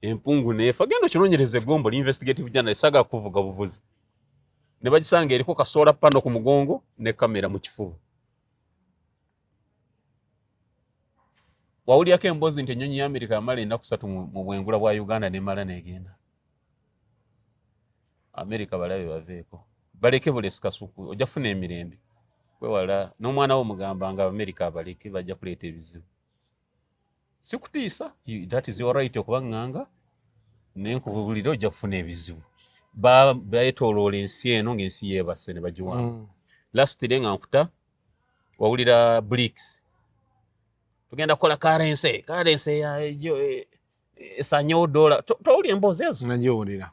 empungu neefa. Genda okinoonyereza egombo li investigative journalist, saagala kuvuga buvuzi. Ne bagisanga eriko ka solar panel ku mugongo ne kamera mu kifuba. Wawulirako emboozi nti ennyonyi ya Amerika yamala ennaku 3 mu bwengula bwa Uganda nemala negenda? Amerika balabe baveeko, baleke bulesi. Kasuku, ojja kufuna emirembe. Wewala n'omwana wo mugamba nga Amerika abaleke, bajja kuleeta ebizibu. Sikutiisa, that is your right okuba ŋŋanga, naye nkubulira ojja kufuna ebizibu. Bayetooloola ensi eno ng'ensi yeebase ne bagiwamba. Lastly, nga nkuta, wawulira BRICS, tugenda kukola currency esanyewo dola. Towulira emboozi ezo? Nagiwulira.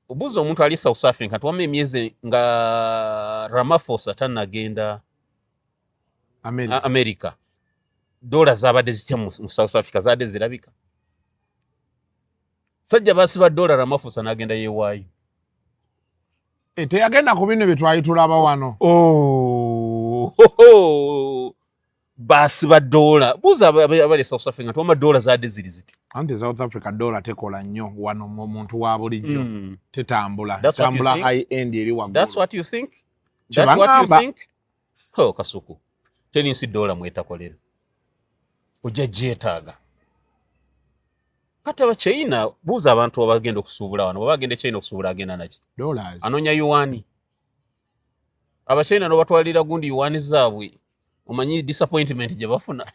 Obuuza omuntu ali South Africa tuwamu emyezi nga Ramaphosa tannagenda America. America, dola zabadde zitya mu South Africa? Zabadde zirabika sajja basiba dola, Ramaphosa n'agenda yewaayo. Eh, teyagenda ku bino bye twali tulaba wano? Oh, basiba dola. Buuza abali e South Africa nti wama dola zabadde ziri ziti? Anti South Africa dola tekola nnyo wano mu muntu wa bulijjo. Tetambula, tambula high end eri waggulu. That's what you think? That's what you think? Oh, Kasuku, teri nsi dola mwetakolera, ojja gyetaaga. Kati abachina, buuza abantu abagenda okusuubula wano, baba agenda e China okusuubula agenda naki? Dollars. Anoonya yuwani. Abachina nobatwalira gundi yuwani zaabwe, omanyi disappointment gye bafuna?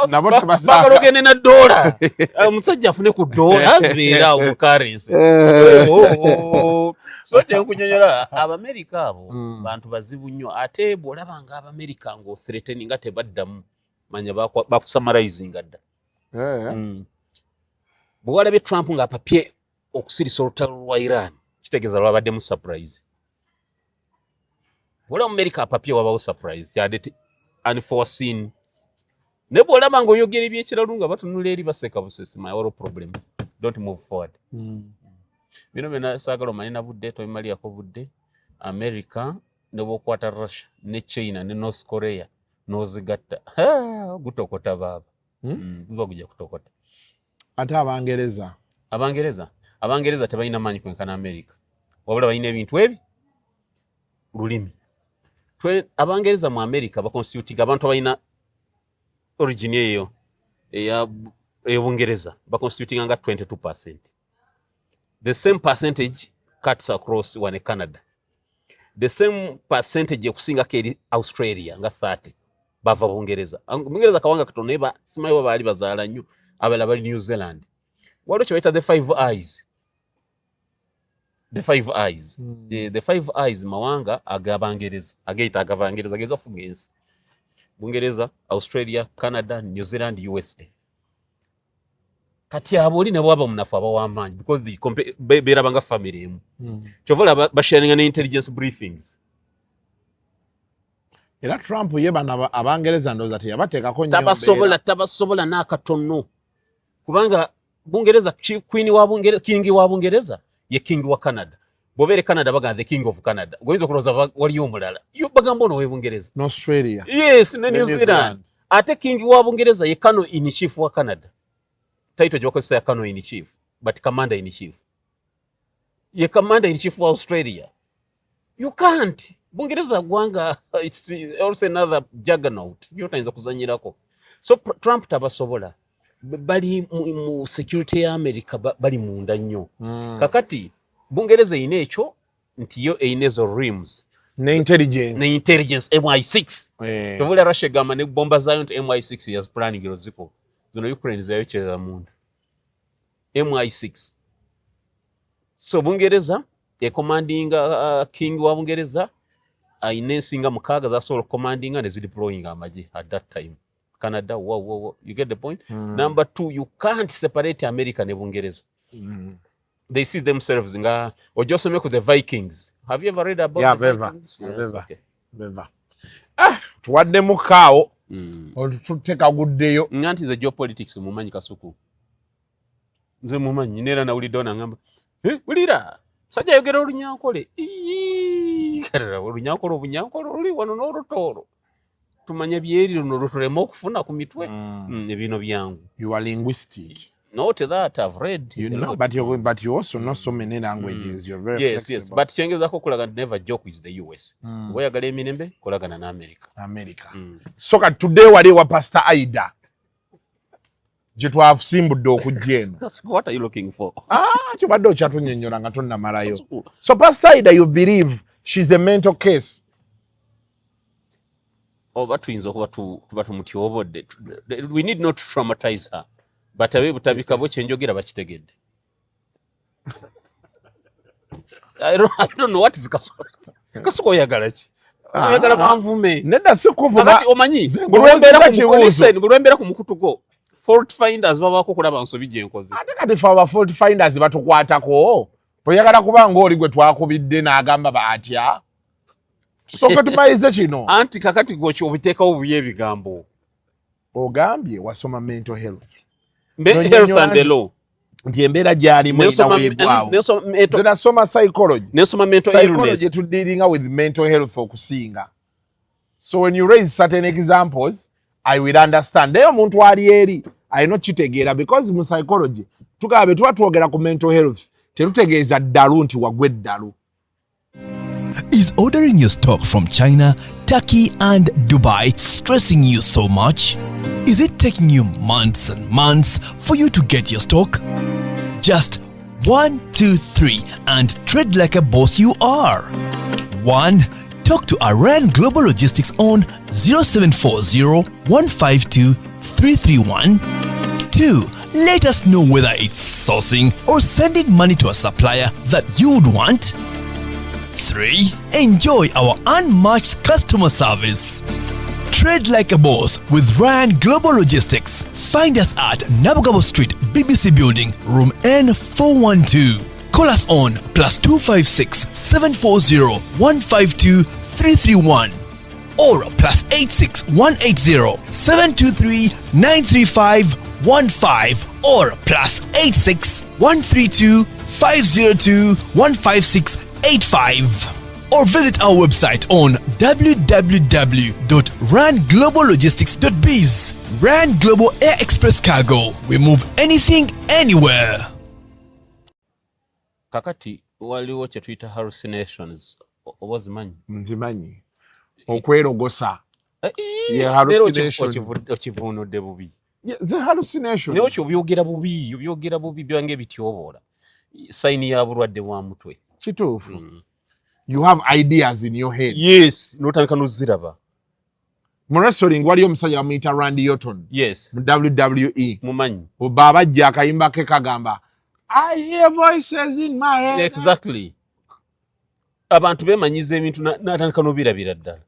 Nabo tebasaaga. Bagala ogende na dola, omusajja afune ku dola zibeera awo mu currency. Oh, so kyenkunyonyola, Abamerika abo bantu bazibu nnyo. Ate bw'olaba nga Abamerika ng'othreatening nga tebaddamu, manya bakusummarizinga dda. Bwe walabye Trump ng'apapye okusirisa olutalo lwa Iran, kitegeeza lwabaddemu surprise. Bw'olaba Amerika apapye, wabawo surprise kyadde unforeseen. Naye bw'olaba ng'oyogera ebyekiralu nga batunula eri baseka busesi, my whole problem, don't move forward. Bino byonna saagala omanye na budde, tobimalirako budde. America ne bw'okwata Russia ne China ne North Korea n'ozigatta, ha, gutokota baaba. Guba gujja kutokota. Ate Abangereza? Abangereza tebalina maanyi kwenkana America, wabula balina ebintu ebi lulimi. Abangereza mu America baconstituting abantu abalina origin eyo eya ey'Obungereza, baconstitutinga nga 22%. The same percentage cuts across one Canada, the same percentage ekusingako eri Australia nga 30 bava Bungereza. Bungereza kawanga katono, naye simanyi oba baali bazaala nnyo. Abalala bali New Zealand. Waliwo kye bayita the Five Eyes, the Five Eyes. The Five Eyes mawanga agabangereza ageyita agabangereza ge gafuga ensi: Bungereza, Australia, Canada, New Zealand, USA. Kati abo oli nabo aba munafu aba w'amaanyi because beeraba nga family emu. Kyova olaba basharinga ne intelligence briefings. Era Trump ye bano Abangereza ndowooza teyabateekako nnyo Tabasobola. Mbeera. Tabasobola n'akatono, kubanga Bungereza, queen wa Bungereza, king wa Bungereza ye king wa Canada. Bw'obeera e Canada bagamba the King of Canada, goyinza okulowooza waliyo omulala. Yo bagamba ono ow'e Bungereza. Ne Australia. Yes, ne Ne New New Zealand. Zealand. Ate king wa Bungereza ye colonel in chief wa Canada. Title gye bakozesa ya colonel in chief, but commander in chief ye commander in chief wa Australia. You can't. Bungereza gwanga, it's also another juggernaut gyotayinza kuzanyirako. So Trump tabasobola. Bali mu security ya America, bali munda nnyo. Kakati Bungereza eyina ekyo nti yo eyina ezo rims ne intelligence, ne intelligence MI6. Tobula Russia egamba ne bomba zaayo nti MI6 yas planning roziko zino Ukraine zayokyeza munda MI6. So Bungereza ecommandinga, king wa Bungereza ayina ensinga 6 zasobola okucommandinga ne zideploying amagye at that time. Canada, wow. You get the point? Number two, you can't separate America ne Bungereza. They see themselves nga ojja osome ku the Vikings. Have you ever read about Yeah, the I've ever. Vikings? I've Yes, ever. okay. Beva. Ah, tuwaddemu kaawo tutekaguddeyo. Nga nti ze geopolitics mumanyi, Kasuku, nze mumanyi neera nawuliddewo nangamba, "Eh, wulira sajja ayogera Olunyankole." Ii, kalala Olunyankole, Obunyankole oluli wano n'Olutoolo tumanye byeri luno lutuleme okufuna ku mitwe. Ebino byangu. You are linguistic. Not that I've read You a know, lot. but you also know so many languages. You're very Yes. flexible. But kyengezako okulaga nti never joke with the US. Oba oyagala emirembe, kolagana n'America. America. So kati today wali wa Pastor Aida gye twasimbudde okujja eno. What are you looking for? Ah, kibadde okyatunnyonnyola nga tonnamalayo. So Pastor Aida, you believe she's a mental case? Oba tuyinza okuba tuba tumutyobodde. We need not to traumatize her, but abe Butabika bo kyenjogera bakitegedde. I don't know what is Kasuku. Kasuku, oyagala ki? Oyagala banvume? Nedda, si kuvuma. Kakati omanyi Nze buli lwembeera ku nkubuuza kibuuzo. Listen, buli lwembeera ku mukutu gwo, fault finders babaako okulaba nsobi gye nkoze. Ate kati fe aba fault finders batukwatako. Oyagala kuba ng'oli gwe twakubidde n'agamba baatya. Tusooke tumalize kino. Anti kakati gwe obiteekawo bubi ebigambo. Ogambye wasoma mental health. Health and the law. Nti embeera gy'alimu Nensoma erina weegwawo. Nensoma Nze nasoma psychology. Nensoma mental Psychology illness. Tudealinga with mental health okusinga. So when you raise certain examples, I will understand. Naye omuntu ali eri alina okukitegeera because mu psychology tugamba bwe tuba twogera ku mental health tetutegeeza ddalu nti wagwa eddalu. Is ordering your stock from China, Turkey, and Dubai stressing you so much? Is it taking you months and months for you to get your stock? Just 1, 2, 3 and trade like a boss you are. 1. Talk to Aran Global Logistics on 0740 152 331. 2. Let us know whether it's sourcing or sending money to a supplier that you would want. 3. Enjoy our unmatched customer service. Trade like a boss with Ryan Global Logistics. Find us at Nabugabo Street, BBC Building, Room N412. Call us on +256 740 152 331 or +86 180 723 935 15 or +86 132 502 156 85 or visit our website on www.rangloballogistics.biz. Ran Global Air Express Cargo. We move anything, anywhere. Kakati waliwo kye tuyita hallucinations. Oba ozimanyi? Nzimanyi, okwerogosa. Eh, Ye leero hallucination. Okivuunudde bubi. Ze hallucination. Naye okyo obyogera bubi, obyogera bubi, byanga ebityoboola, sign ya bulwadde bwa mutwe. Kituufu. You have ideas in your head. Yes, notandika noziraba. Mu wrestling waliyo omusajja bamuyita Randy Orton. Mu WWE. Mumanyi. Baba ajja akayimba ke kagamba, "I hear voices in my head." Exactly, abantu bemanyiza ebintu natandika nobirabira ddala.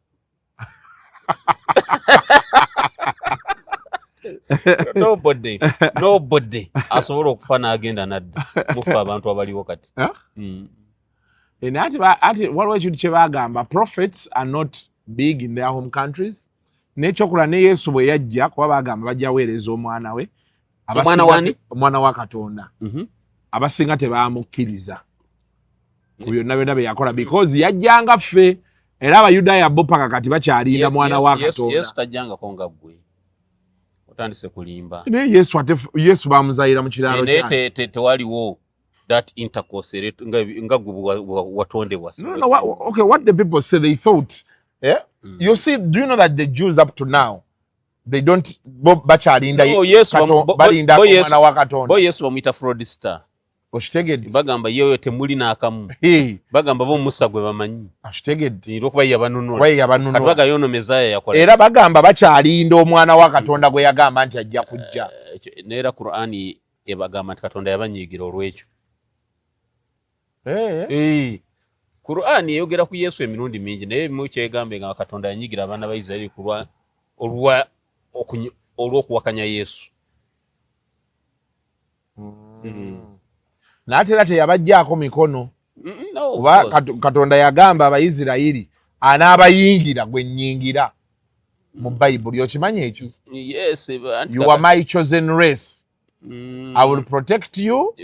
Nobody asobola okufa n'agenda nadda mufe abantu abaliwo kati. Huh? Mm. Eh, naye ati waliwo ekintu kye bagamba, prophets are not big in their home countries. N'ekyokulala, ne Yesu bwe yajja, kuba bagamba bajja weereza omwana we. Omwana wani? Omwana wa Katonda. Abasinga tebamukkiriza ku byonna byonna bye yakola because yajjanga ffe, era Abayudaaya bo paka kati bakyalinda mwana wa Katonda. Yesu tajjangako nga ggwe otandise kulimba. Naye Yesu, ate Yesu bamuzayira mu kiraalo. Naye kyange. Tewaliwo that intercourse nga gwe watondebwa. No, okay, what the people say, they thought. Yeah? You see, do you know that the Jews up to now, They don't, bo bakyalinda. No, Yesu balinda omwana wa Katonda. Bo Yesu bamuyita fraudster. Okitegedde? Bagamba yeyo temuli n'akamu. Bagamba bo Musa gwe bamanyi. Okitegedde? Olwokuba ye yabanunula. Kuba ye yabanunula. Kati baga yono Mezaya yakola. Era bagamba bakyalinda omwana wa Katonda gwe yagamba nti ajja kujja. Neera Qur'ani ebagamba nti Katonda yabanyiigira olw'ekyo. Qur'ani eyogera ku Yesu emirundi mingi, naye ebimu kyegambe nga Katonda yanyiigira abaana ba Isirayiri olw'okuwakanya Yesu. Naye era teyabajjaako mikono. No, of Kuba course. Katonda yagamba Abayisirayiri anaabayingira gwe nnyingira mu Bayibuli, okimanyi ekyo? Yes, anti You are my chosen race. I will protect you.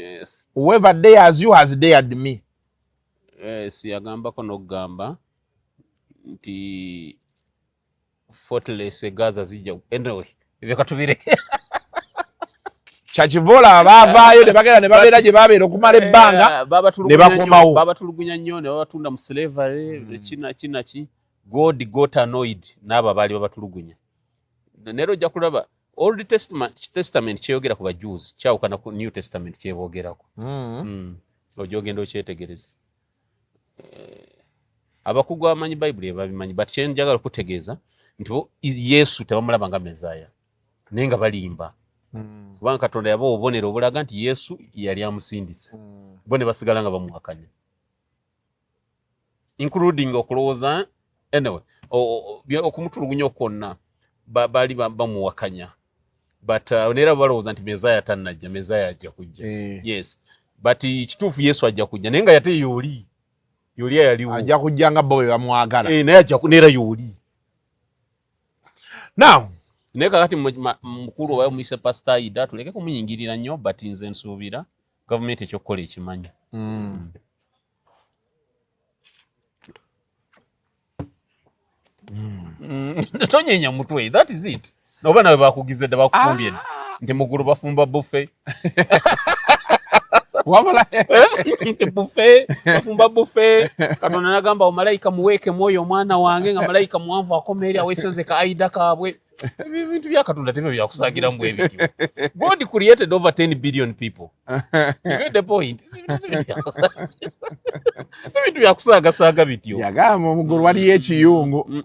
Whoever dares you has dared me. Yes, yagambako n'okugamba nti fortress e Gaza zijja. Anyway, ebyo katubireke. Kyakiva olaba baavaayo ne bagenda ne babeera gye babeera okumala ebbanga ne bakomawo. Babatulugunya nnyo ne babatunda mu slavery, kina kina ki. God got annoyed n'abo abaali babatulugunya. Neera ojja kulaba Old Testament kyeyogera ku bajews kyawukana ku New Testament kyeboogerako. Ojja ogenda okyetegereza. Abakugu abamanyi Bayibuli babimanyi, but kyenjagala okutegeeza nti bo Yesu tebamulaba nga Mezaya, naye nga balimba, kubanga Katonda yabawa obubonero obulaga nti Yesu yali amusindise, bo ne basigala nga bamuwakanya, including okulowooza, anyway, okumutulugunya kwonna baali bamuwakanya, but neera balowooza nti Mezaya tannajja, Mezaya ajja kujja. Yes, but kituufu Yesu ajja kujja, naye nga yate yooli yoli yaliwo. Ajja kujja nga bo bwe bamwagala. Eh, naye ajja neera yooli. Now naye kakati mukulu oba omuyise Pastor Aida, tuleke kumuyingirira nnyo, but nze nsuubira gavumenti ekyokukola ekimanyi. Tonyenya mutwe, that is it. Oba nawe bakugize dda, bakufumbye dda nti muggulu bafumba buffet. Wabula nti buffet, bafumba buffet. Katonda nagamba omalayika, muweeke mwoyo omwana wange, nga malayika muwanvu akoma eri awesenze ka Aida kaabwe. Ebyo ebintu bya Katonda tebyo byakusaagiramu bwe bityo. God created over 10 billion people, you get the point? Si bintu byakusaagasaaga bityo. Yagamba omugulu waliyo ekiyungu.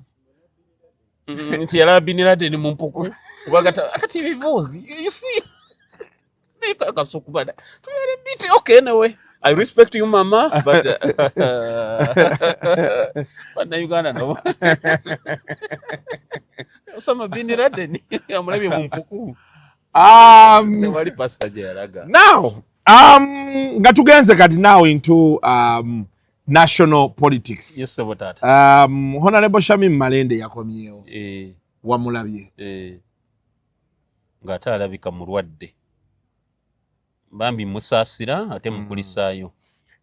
Nti yalaba Bin Laden mu mpuku. Kubanga kati ebibuuzi, you see, akasukubada tubeere biti. Okay, anyway, I respect you, mama, but bannayuganda nabo, Osama Bin Laden amulabye mu mpuku. Tewali pasita gye yalaga. Now nga tugenze kati now into national politics. Yes, sebo taata. Honorable Shamim Malende yakomyewo. Eh. Wamulabye? Eh. Ng'ate alabika mulwadde bambi, musaasira ate mukulisaayo.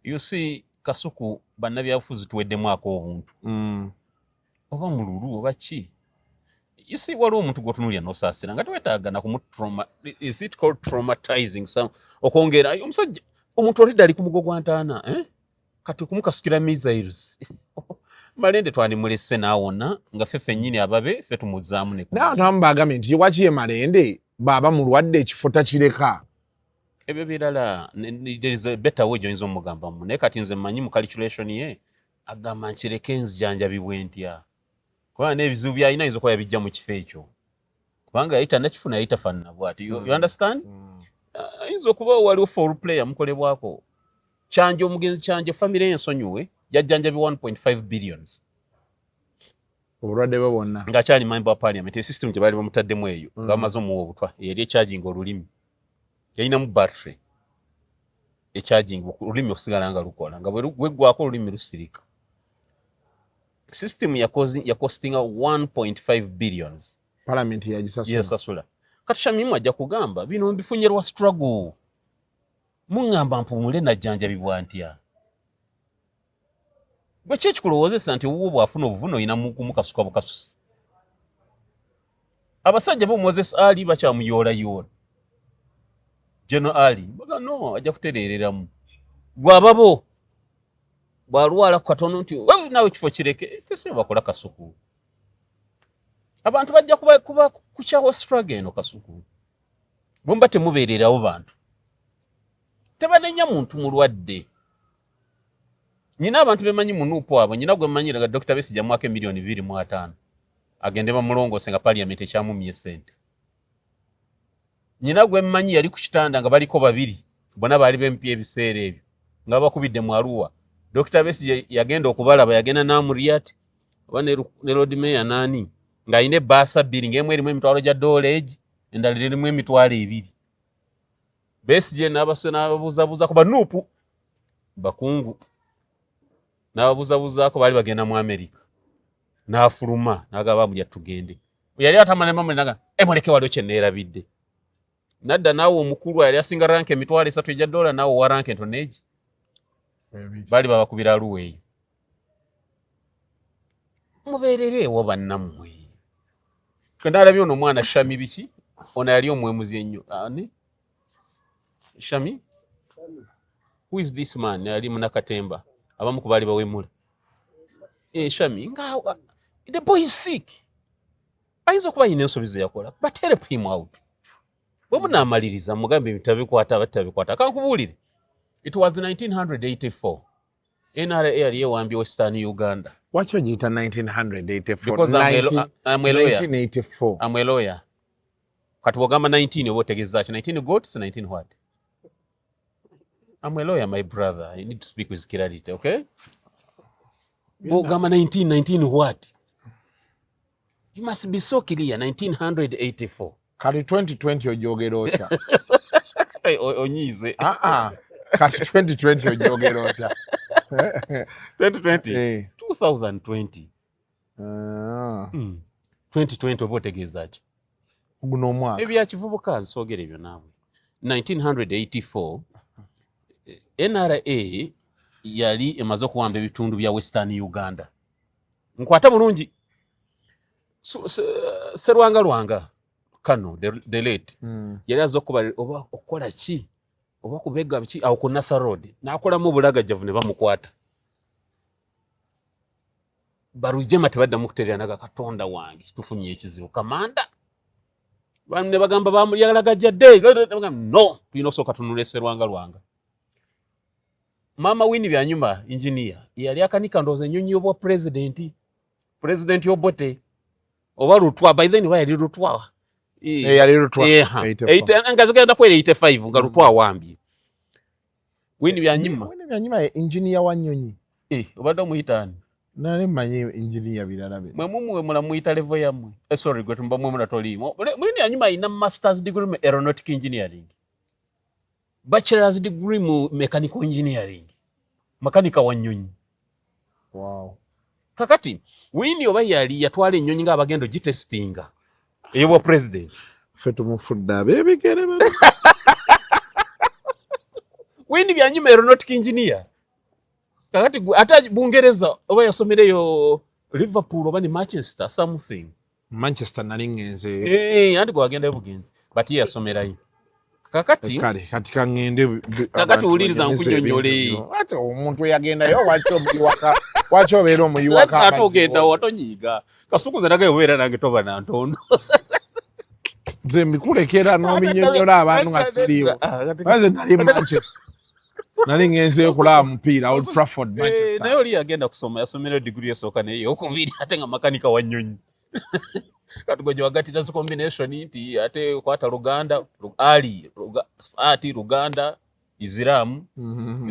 You see, Kasuku, bannabyabufuzi tuweddemu obuntu oba mululu oba ki. You see, waliwo omuntu gw'otunuulira n'osaasira nga tewetaaga na kumutrauma, is it called traumatizing some, okwongera omusajja omuntu olidde ali ku mugo gwa ntaana, eh? Kati okumukasukira missiles. Malende twandimulese n'awona nga ffe ffennyini ababe ffe tumuzzaamu ne Naye abantu abamu bagambye nti waki ye Malende bw'aba mulwadde ekifo takireka? Ebyo birala. There is a better way gy'oyinza omugambamu, naye kati nze mmanyi mu calculation ye agamba nkireke nzijanjabibwe ntya, kubanga n'ebizibu byalina ayinza okuba yabijja mu kifo ekyo, kubanga yali tannakifuna, yali tafaanana bw'ati. You understand? Ayinza okuba waliwo foul play amukolebwako. Kyanje, omugenzi Kyanje, famire y'ensonyiwe, yajjanjabi 1.5 billions. Obulwadde bwe bwonna. Ng'akyali member wa parliament. Esystem gye baali bamutaddemu eyo nga bamaze omuwa obutwa eyali ekyajinga olulimi, yalinamu battery ekyajinga olulimi okusigala nga lukola, nga bwe bweggwako olulimi lusirika. System yakostinga 1.5 billions. Parliament yagisasula. Yasasula. Kati Shamimu ajja kugamba bino mbifunye lwa struggle, muŋŋamba mpumule, najjanjabibwa ntya? Gwe ki ekikulowoozesa nti owuwo bw'afuna obuvune olina kumukasuka bukasusi? Abasajja bo Moses Ali bakyamuyoolayoola, General Ali baga no ajja kutereereramu. Gwe ababo bw'alwala ku katono nti, "Wewe, naawe ekifo kireke." Tesi bakola, Kasuku. Abantu bajja kuba, kuba kukyawa struggle eno, Kasuku, bwe muba temubeererawo. Bantu tebanenya muntu mulwadde. Nyina abantu bemanyi mu NUP abo, nyina gwe mmanyi nga Dr. Besigye amwako emiliyoni 25 agende bamulongoose nga parliament ekyamumye sente. Nyina gwe mmanyi yali ku kitanda nga baliko babiri, bonna baali bempya ebiseera ebyo nga bakubidde mu Arua. Dr. Besigye yagenda okubalaba, yagenda n'Amuriat oba ne Lord Mayor naani, ng'alina ebbaasa bbiri, ng'emu erimu emitwalo gya doola egi, endala erimu 20,000. Besigye n'ababuuzabuuzaako ba NUP bakungu, n'ababuuzabuuzaako, baali bagenda mu America. N'afuluma n'agamba mulya tugende. Yali atamala emuleke, waliwo kye neerabidde. Nadda naawe omukulu yali asinga rank 30,000 egya dola, naawe owa rank entono egi, baali babakubira Arua eyo. Mubeerereewo bannammwe. Nalabye ono omwana Shami biki, ono yali omwemuzi ennyo. Ani Shami? Who is this man? Yali munakatemba, abamu ku baali bawemula. Shami nga the boy is sick, ayinza okuba ayina ensobi ze yakola, but help him out. Bwe munaamaliriza mugambe tabikwata aba tabikwata. Kankubuulire, it was 1984, NRA yali ewambye Western Uganda. Waki ogiyita 1984? Because I'm a lawyer. 1984. I'm a lawyer. Kati bwogamba 19 oba otegeeza ki? 19 goats, 19 what? I'm a lawyer, my brother. I need to speak with clarity, okay? Bwogamba 19, 19 what? You must be so clear. 1984. Kati 2020 ogyogera otya? Onyiize. Ah, ah. Kati 2020 ogyogera otya? 2020? Eh. 2020. Ah. 2020 oba otegeeza ki? Guno omwaka. Ebyakivubuka nsoogera ebyo naawe. 1984, NRA yali emaze okuwamba ebitundu bya Western Uganda. Nkwata bulungi. Serwanga Lwanga kano the late yali aza okuba oba okukola ki oba kubega biki awo ku Nasa Road, n'akolamu obulagajjavu ne bamukwata. Barujema tebaddamu kuterera naga. Katonda wange, tufunye ekizibu. Kamanda ne bagamba bamuyalagajjadde, no, tulina okusooka tunula Serwanga Lwanga. Maama Winnie Byanyuma, engineer, yali akanika ndowooza ennyonyi y'obwa pulezidenti, Pulezidenti Obote oba Lutwa. By then oba yali Lutwa. Eh, yali Lutwa. 84. Nga zigenda kwera 85 nga Lutwa awambye Winnie Byanyuma. Winnie Byanyuma ye engineer wa nnyonyi? Eh, obadde omuyita ani? Nali mmanyi engineer birala bino. Mwe mumuwe mulamuyita level yammwe. Sorry, gwe tumba mwe muna toliimu. Winnie Byanyuma alina masters degree mu aeronautic engineering, bachelor's degree mu mechanical engineering, makanika wa nnyonyi. Kakati Winnie oba yali yatwala ennyonyi nga abagenda ogitestinga ey'obwa president. Ffe tumufudde ab'ebigere bano. Winnie Byanyuma aeronautic engineer. Kakati ate Bungereza oba yasomereyo Liverpool oba ni Manchester something. Manchester nali ŋŋenzeeyo. Eh, anti gwagendayo bugenzi, but ye yasomerayo. Kakati Kale kati kaŋŋende Kakati abantu wuliriza banyumize nkunnyonnyole. ebintu byo. Ate omuntu eyagendayo waki omuyiwaka, waki obeera omuyiwako Ate amazzi? ogenda watonyiiga, Kasuku, nze nagaye obeera nange toba na ntondo. Nze mbikulekera n'obinyonnyola abantu nga siriiwo. Nze nali Manchester, nali ŋŋenzeeyo kulaba mupiira Old Trafford, Eh, Manchester. Naye oli yagenda kusoma, yasomera diguri esooka naye eyokubiri, ate nga makanika wa nnyonyi. Kati gwe gyewagatira zi combination nti ate kwata Luganda ali ati Luganda Isiramu.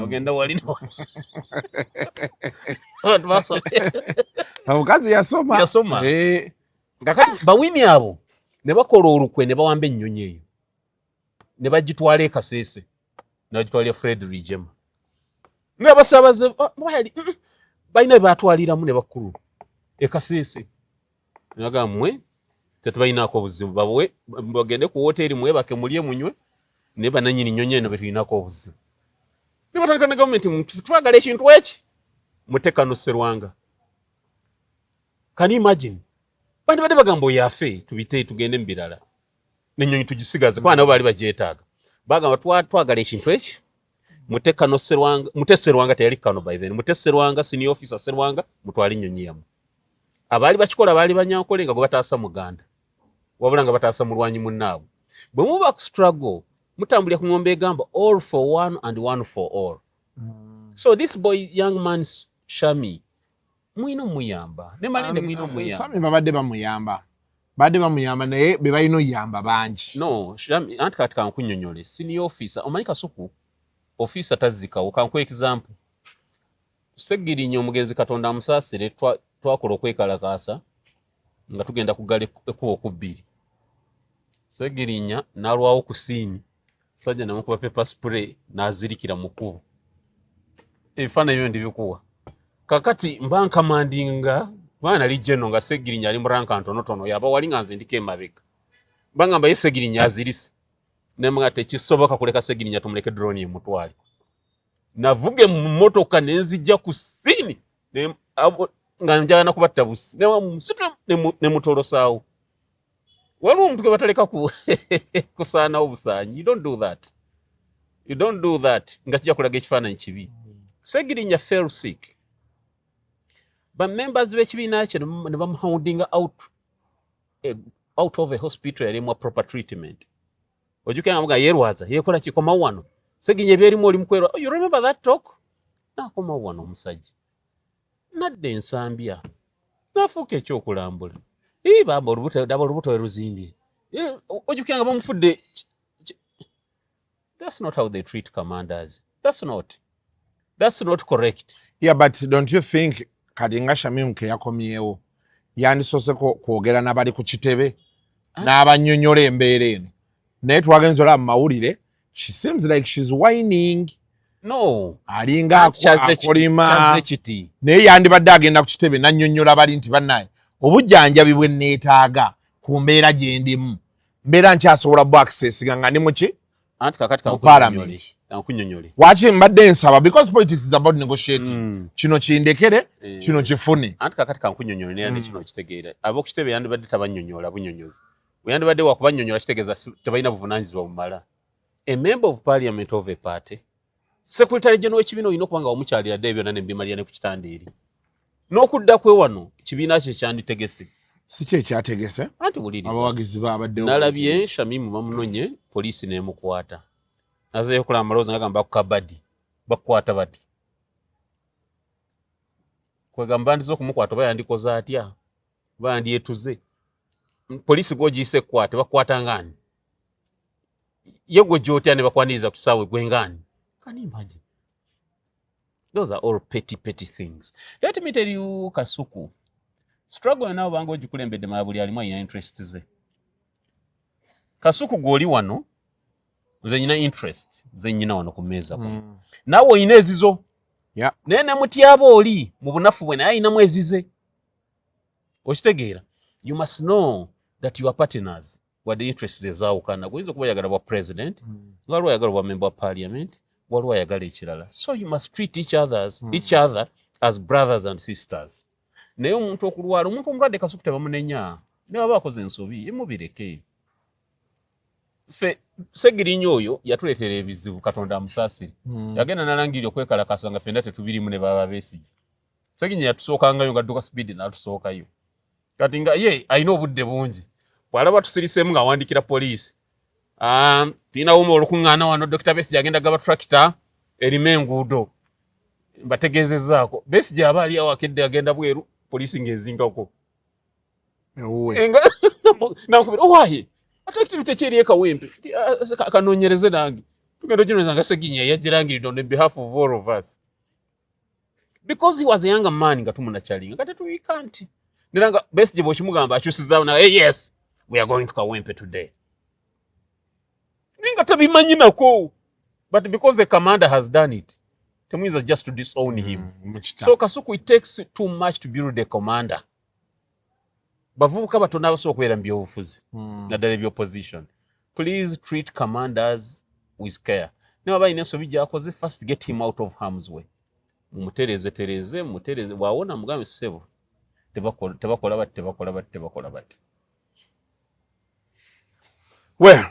Ogenda wali abantu basoma. Omukazi yasoma. Yasoma. Eh. Kakati bawini abo ne bakola olukwe ne bawamba ennyonyi eyo ne bagitwala e Kasese, ne bagitwalira Fred Rwigyema n'abasaabaze bali balina bye batwaliramu ne bakulu e Kasese. Ne bagamba mmwe tetubalinaako obuzibu, bawe bagende ku woteeri mwebake mulye munywe, naye bannannyini nnyonyi eno betulinako obuzibu. Ne batandika ne gavumenti, twagala ekintu eki mutekano Serwanga. Can you imagine? Bandibadde bagamba oyo afe tubite tugende mu birala, n'ennyonyi tugisigaze kuba nabo baali bagyetaaga. Bagamba twagala ekintu eki mutekano Serwanga, mute Serwanga, teyali kano by then, mute Serwanga, senior officer Serwanga, mutwale ennyonyi yammwe. Abaali bakikola baali Banyankole nga gwe bataasa Muganda, wabula nga bataasa mulwanyi munnaabwe. Bwe muba ku struggle, mutambulira ku ng'ombe egamba all for one and one for all. So this boy, young man Shami, mulina omuyamba ne Malende, mulina omuyamba. Sami babadde bamuyamba, badde bamuyamba, naye be balina oyamba bangi. No, Shami, anti kati kankunyonyole, senior officer, omanyi Kasuku, officer tazzikawo. Kankuwa example. Segirinya omugenzi, Katonda amusaasire, twakola okwekalakaasa nga tugenda kugala ekkubo ku 2. Segirinya n'alwawo ku scene, sajja namukuba pepper spray n'azirikira mu kkubo. Ebifaananyi byo ndibikuwa. Kakati mba ncommandinga, kuba nali general, nga Segirinya ali mu rank ntonotono, yaba wali nga nze ndiko emabega. Bangamba ye Segirinya azirise, nemga tekisoboka kuleka Segirinya, tumuleke drone emutwale. Navuga emmotoka nenzijja ku scene nga njagala nakubatta busi, musitule nemutolosaawo. Waliwo omuntu gwe bataleka kusaanawo busaanyi. You don't do that, you don't do that, nga kijja kulaga ekifaananyi kibi. Segirinya fell sick, bamembers b'ekibiina kye ne bamuhoundinga out of a hospital yalimu proper treatment. Ojjukira nga muga yeerwaza, yeekola kikomawo wano, Segirinya ebyerimu oli mukwerwa. Oh, you remember that talk? N'akomawo wano omusajja nadda Ensambya, n'afuuka ekyokulambula. Ii, bamba olubuto, daba olubuto we luzimbye. Ojjukira nga bamufudde that's not how they treat commanders. That's not correct. Yeah, but don't you think kati nga Shamim ke yakomyewo, yandisoose kwogera n'abali ku kitebe n'abannyonnyola embeera eno? Naye twagenza olaba mu mawulire, she seems like she's whining. No. Alinga Anti kyazze akolima. Kyazze kiti. Naye yandibadde agenda ku kitebe n'annyonnyola bali nti, bannaye, obujjanjabi bwe neetaaga ku mbeera gye ndimu, mbeera nkyasobola bw accessinga nga ndi muki Anti kakati mu kankunyonyole. Parliament. Kankunyonyole. Waki mbadde nsaba, because politics is about negotiating. Kino kindekere, kino kifune. Anti kakati kankunyonyole, naye ne kino okitegeera, ab'okukitebe yandibadde tabannyonnyola bunyonnyozi. Bwe yandibadde wakubannyonnyola, kitegeeza tebalina buvunaanyizibwa bumala. A member of parliament of a party, secretary general w'ekibiina, olina okuba nga wamukyalira dde byonna ne mbimalira ne ku kitanda eri n'okudda kwe wano, kibiina kye kyanditegese. Si kye kyategese. Anti wuliriza. Abawagizi babaddewo. Nalabye Shamimu bamunonye, poliisi n'emukwata, nazeyo okulaba amalowooza nga gamba kukabadi bakukwata bati, kwegamba bandiza okumukwata oba yandikoze atya, oba yandyetuze. Poliisi gwogiyise ekkwate, bakukwata ngaani? Ye gwe gyotya ne bakwaniriza ku kisaawe, gwe ngaani? Can you imagine? Those are all petty, petty things. Let me tell you, Kasuku, struggle yonna obanga ogikulembedde, mala buli alimu alina interest ze. Kasuku, gw'oli wano, nze nyina interest ze nyina wano ku mmeeza kuno, naawe olina ezizo. Naye ne mutyaba oli mu bunafu bwe, naye ayinamu ezize. Okitegeera? You must know that you are partners, wadde interests ezaawukana. Guyinza okuba oyagala bwa president, waliwo ayagala bwa member wa parliament, waliwo ayagala ekirala. So you must treat each other as brothers and sisters. Naye omuntu okulwala, omuntu omulwadde, Kasuku, tebamunenya. Ne waba akoze ensobi, emubireke. Ffe Segirinya oyo yatuleetera ebizibu, Katonda amusaasire. Yagenda nalangirira okwekalakasa nga ffenna tetubirimu ne baba Besigye. Segirinya yatusookangayo nga adduka speed, n'atusookayo. Kati nga ye alina obudde bungi, bw'alaba tusiriseemu ng'awandikira poliisi, "Tulinawo olukuŋŋaana wano, Dr. Besigye agenda gaba tractor erima enguudo, mbategeezezzaako." Besigye aba ali awo akedde agenda bweru, poliisi ng'ezingako. Ewuwe. Nankubira, "Owaaye, ate activity ki eri ekawempe?" Kanoonyereze nange. Tugenda oginonyeza nga Seginya yagirangiridde on behalf of all of us, because he was a younger man nga tumunakyalinga nga tetuyiika nti nera nga Besigye bw'okimugamba akyusizaawo na, "Hey, yes, we are going to Kawempe today," naye nga tabimanyi nako. But because the commander has done it, temuyinza just to disown him. So Kasuku, it takes too much to build a commander. Bavubuka batono abasobola okubeera mu byobufuzi, naddala ebyopposition. Please treat commanders with care. Ne waba alina ensobi gy'akoze, first get him out of harm's way, mumutereeze tereze, mumutereeze. Bw'awona mugambe, "Ssebo, tebakola bati, tebakola bati, tebakola bati." Well,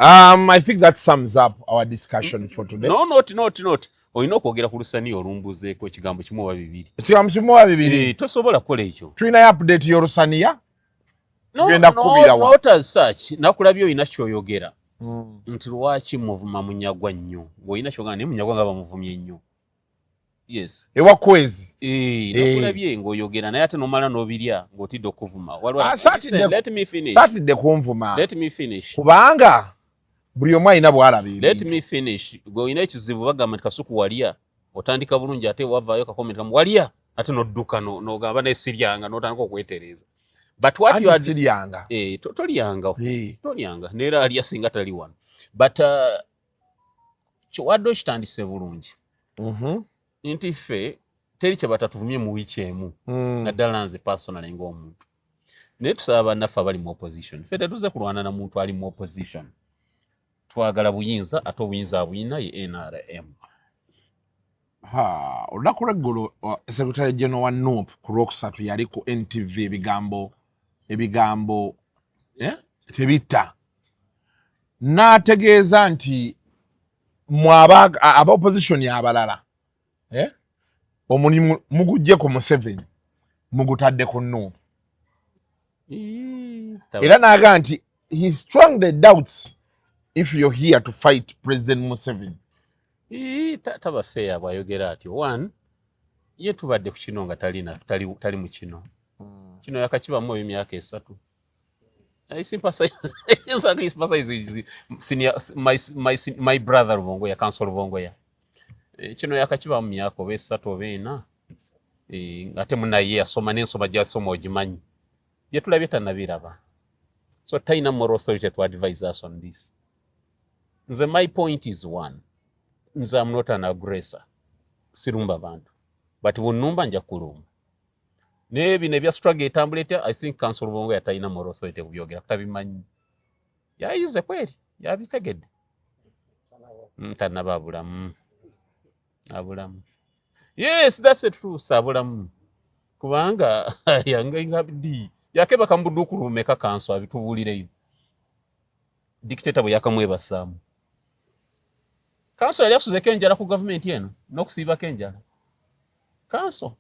I think that sums up our discussion for today. No, not, not, not. Olina okwogera ku lusaniya olumbuzeeko ekigambo kimu oba bibiri. Ekigambo kimu oba bibiri. Eh, tosobola kukola ekyo. Tulinayo update y'olusaniya? No, Tugenda no, kukubira wa? not as such. Nakulabye olina kyoyogera nti lwaki muvuma Munyagwa nnyo, ng'olina kyogamba naye Munyagwa nga bamuvumye nnyo. Yes. Ewa Kwezi. Eh, Eh. nakulabye ng'oyogera naye ate n'omala n'obirya ng'otidde okuvuma. Waliwo- Ah, saatidde- Listen, let me finish. Saatidde kunvuma. Let me finish. Kubanga buli omu alina bw'alaba Let ebintu. me finish. Gwe olina ekizibu, bagamba nti Kasuku walya, otandika bulungi ate wavaayo ka comment kamu walya, ate n'odduka n'ogamba naye siryanga, n'otandika okwetereeza. But what Anti you are siryanga. Eh, tolyanga. Eh. Tolyanga. Neera alya singa tali wano. But wadde okitandise bulungi nti ffe teri kye batatuvumye mu wiiki emu, naddala nze personally ng'omuntu, naye tusaba bannaffe abali mu opposition, ffe tetuze kulwana na muntu ali mu opposition, twagala buyinza, ate obuyinza abuyina ye NRM. Ha, olunaku lweggulo Secretary General wa NUP ku Lwokusatu yali ku NTV, ebigambo eh, tebitta, n'ategeeza nti mwe aba opposition abalala, eh, omulimu mugujje ku Museveni, mugutadde ku NUP. Era n'agamba nti he strongly doubts if you're here to fight President Museveni. Ii, taba fair bw'ayogera atyo. One, ye tubadde ku kino nga tali mu kino. Kino yakakibamu emyaka 3. I sympathize with senior, my brother Rubongoya, Counsel Rubongoya. Eh, kino yakakibamu myaka oba 3 oba 4. Eh, ate munaye yasoma n'ensoma gy'asoma ogimanyi. Bye tulabye tannabiraba. So talina moral authority to advise us on this. Nze my point is one. Nze am not an aggressor. Sirumba bantu. But bw'onnumba nja kulumba. Naye bino ebya struggle etambula etya, I think Counsel Rubongoya talina moral authority kubyogera, tabimanyi. Yayize kweri, yabitegedde. Tannaba abulamu. Abulamu. Yes, that's the truth, abulamu. Kubanga yanga ddi yakebaka mu buduukulu bumeka, Counsel abitubuulireyo. Dictator bwe yakamwebasaamu. Counsel yali asuzeko enjala ku gavumenti eno n'okusiibako enjala. Counsel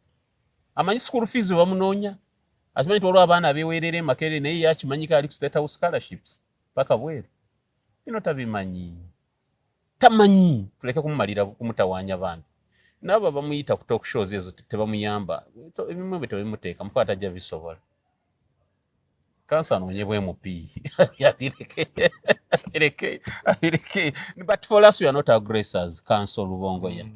amanyi school fees bwe bamunoonya, akimanyi nti waliwo abaana abeeweerera e Makerere, naye ye akimanyiko ali ku State House scholarships paka bweru. Bino tabimanyi, tamanyi. Tuleke kumumalira kumutawaanya bambi. N'abo bamuyita ku talk shows ezo tebamuyamba, ebimu bwe tebabimuteeka mukuba tajja bisobola. Counsel anoonye bwa MP, abireke, abireke, abireke. But for us, we are not aggressors. Counsel Rubongoya,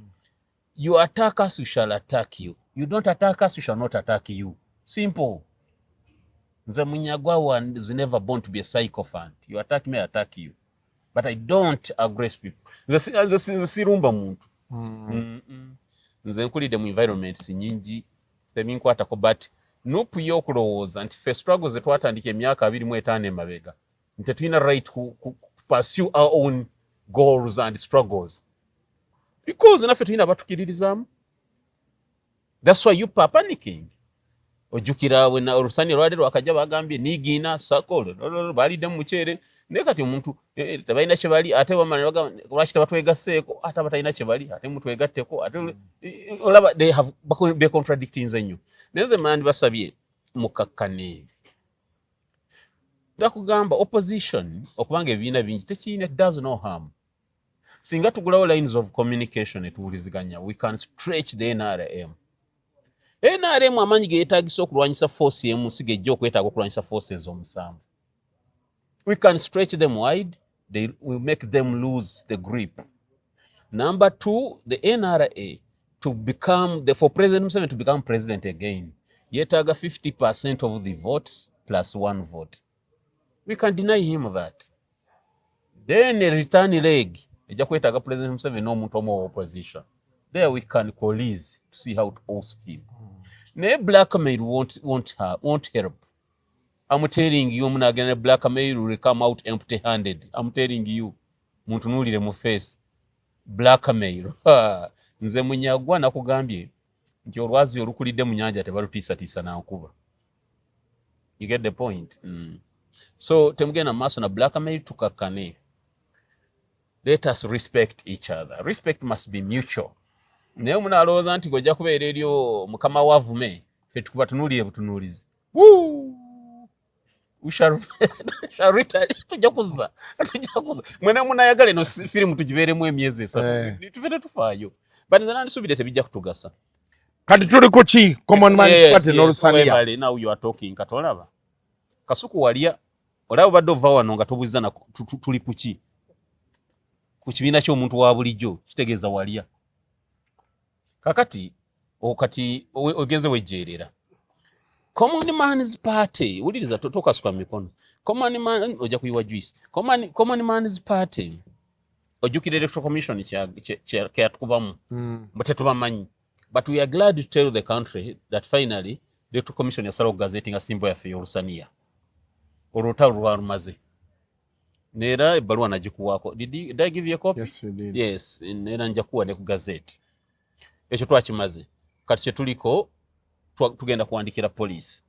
you attack us, we shall attack you. You don't attack us, we shall not attack you. Simple. Nze Munyagwa was never born to be a sycophant. You attack me, I attack you, but I don't aggress people. Nze sirumba muntu. Nze nkulidde mu environments nyingi, tebinkwatako. But NUP y'okulowooza nti ffe struggle ze twatandika emyaka 25 emabega, nti tetulina right ku pursue our own goals and struggles, because naffe tulina abatukiririzaamu. That's why you are panicking. Ojjukira wena olusani lwali lwakajja, bagambye nigiina sako baliddemu muceere, naye kati omuntu tebalina kye bali, ate bamala ne bagamba lwaki tebatwegasseeko, ate abatalina kye bali ate mutwegatteko, ate olaba they have becontradictinze nnyo. Naye nze mandi basabye mukakkane. Ndakugamba, opposition okubanga ebibiina bingi tekirina, does no harm. Singa tugulawo lines of communication etuwuliziganya, we can stretch the NRM. NRM amaanyi ge yeetagisa okulwanyisa force emu si gejja okwetaaga okulwanyisa forces 7. We can stretch them wide, they will make them lose the grip. Number two, the NRA to become the, for President Museveni to become president again, yeetaaga 50% of the votes plus one vote. We can deny him that. Then a return leg ejja kwetaaga President Museveni n'omuntu omu wa opposition. There we can coalesce to see how to oust him. Naye blackmail won't help. I'm telling you, omunagenda ne blackmail will come out empty handed. I'm telling you, muntunuulire mu face. Blackmail. Ha, nze Munyagwa nakugambye nti olwazi olukulidde mu nyanja tebalutiisatiisa na nkuba. You get the point? So temugenda mu maaso na blackmail, tukakkane. Let us respect each other. Respect must be mutual. Naye omunalowooza nti gojja kubeera eri mukama wavume, ffe tukubatunuulire butunuulizi. Tujja kuzza, tujja kuzza. Mwena munayagala eno firimu tugibeeremu emyezi 3, tufe tetufaayo. But nze nandisuubidde tebijja kutugasa. Kati tuli ku ki? Common Man's Party n'olusaniya. Webale, now you are talking. Kati olaba Kasuku, walya olaba obadde ova wano nga tobuuza na tuli ku ki ku kibiina ky'omuntu wa bulijjo, kitegeeza walya. Kakati kati ogenze wejjeerera Common Man's Party. Wuliriza, tokasuka mikono. Common Man, ojja kuyiwa juice. Common Man's Party, ojjukira Electoral Commission kyeyatukubamu mbu tetubamanyi, but we are glad to tell the country that finally the Electoral Commission yasalawo okugazetinga symbol yaffe ey'olusaniya. Olwo olutalo lwalumaze, neera ebbaluwa nagikuwaako. Did I give you a copy? Yes, you did. Yes, neera nja kuwa ne ku gazette. Ekyo twakimaze. Kati kyetuliko, tugenda kuwandikira poliisi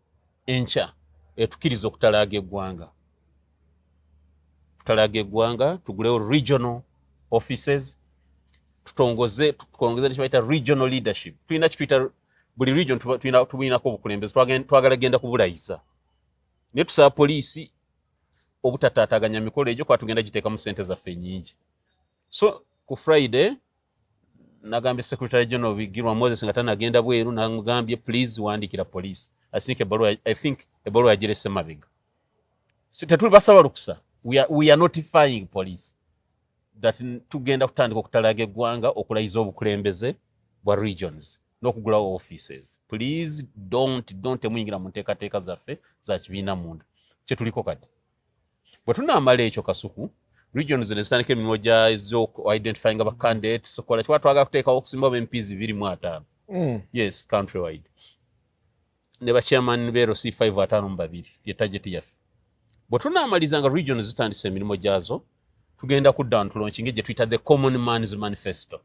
enkya etukiriza okutalaaga eggwanga, kutalaaga eggwanga, tugulewo regional offices, tutongoze, tukongeze nekibayita regional leadership. Tulina kituyita buli region tulinako obukulembeze. Twagala genda kubulayiza, naye tusaba poliisi obutataataganya mikolo egyo, kuba tugenda giteekamu sente zaffe nyingi. So ku Friday nagambye Secretary General Bigirwa Moses nga tanagenda bweru, namugambye, "Please wandikira police." I think ebbaluwa yagirese mabega. Si tetuli basaba lukusa, we are notifying police that tugenda kutandika okutalaga eggwanga, okulayiza obukulembeze bwa regions n'okugulawo offices. Please don't temuyingira mu nteekateeka zaffe za kibiina munda. Kyetuliko kati, bwe tunaamala ekyo, Kasuku, regions ne zitandika emirimu gyazo, identifying aba candidates, okola kiba twagala kuteekawo okusimbawo MPs 25. Yes, countrywide, ne bachairman be LC5 52, ye target yaffe. Bwe tunaamaliza nga regions zitandise emirimu gyazo, tugenda kudda wano tulaunchinge gye tuyita the Common Man's Manifesto.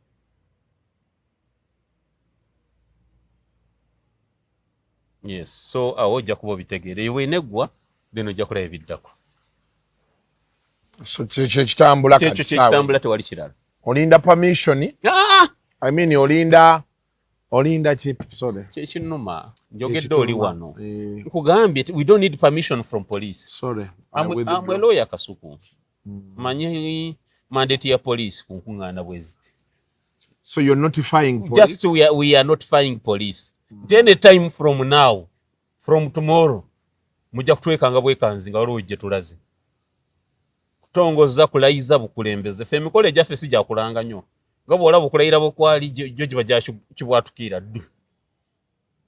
Yes, so awo ojja kuba obitegeera. Eyo bweneggwa, then ojja kulaba ebiddako. So kyekyo ekitambula. Kyekyo. Kati saawa. Kyekitambula, tewali kirala. Olinda permission? Ah! I mean, olinda ki? Sorry. Kyekinuma, njogedde oli wano. Eh, nkugambye we don't need permission from police. Sorry. I withdraw. I'm a lawyer, Kasuku. Manyi mandate ya police ku nkuŋŋaana bwe ziti. So you're notifying police? Just we are notifying police nti any time from now, from tomorrow, mujja kutwekanga bwekanzi nga waliwo gye tulaze kutongoza kulayiza bukulembeze. Ffe emikolo egyaffe si gyakulanga nnyo nga bw'olaba okulayira bwekwali gyo giba gyakibwatukira ddu.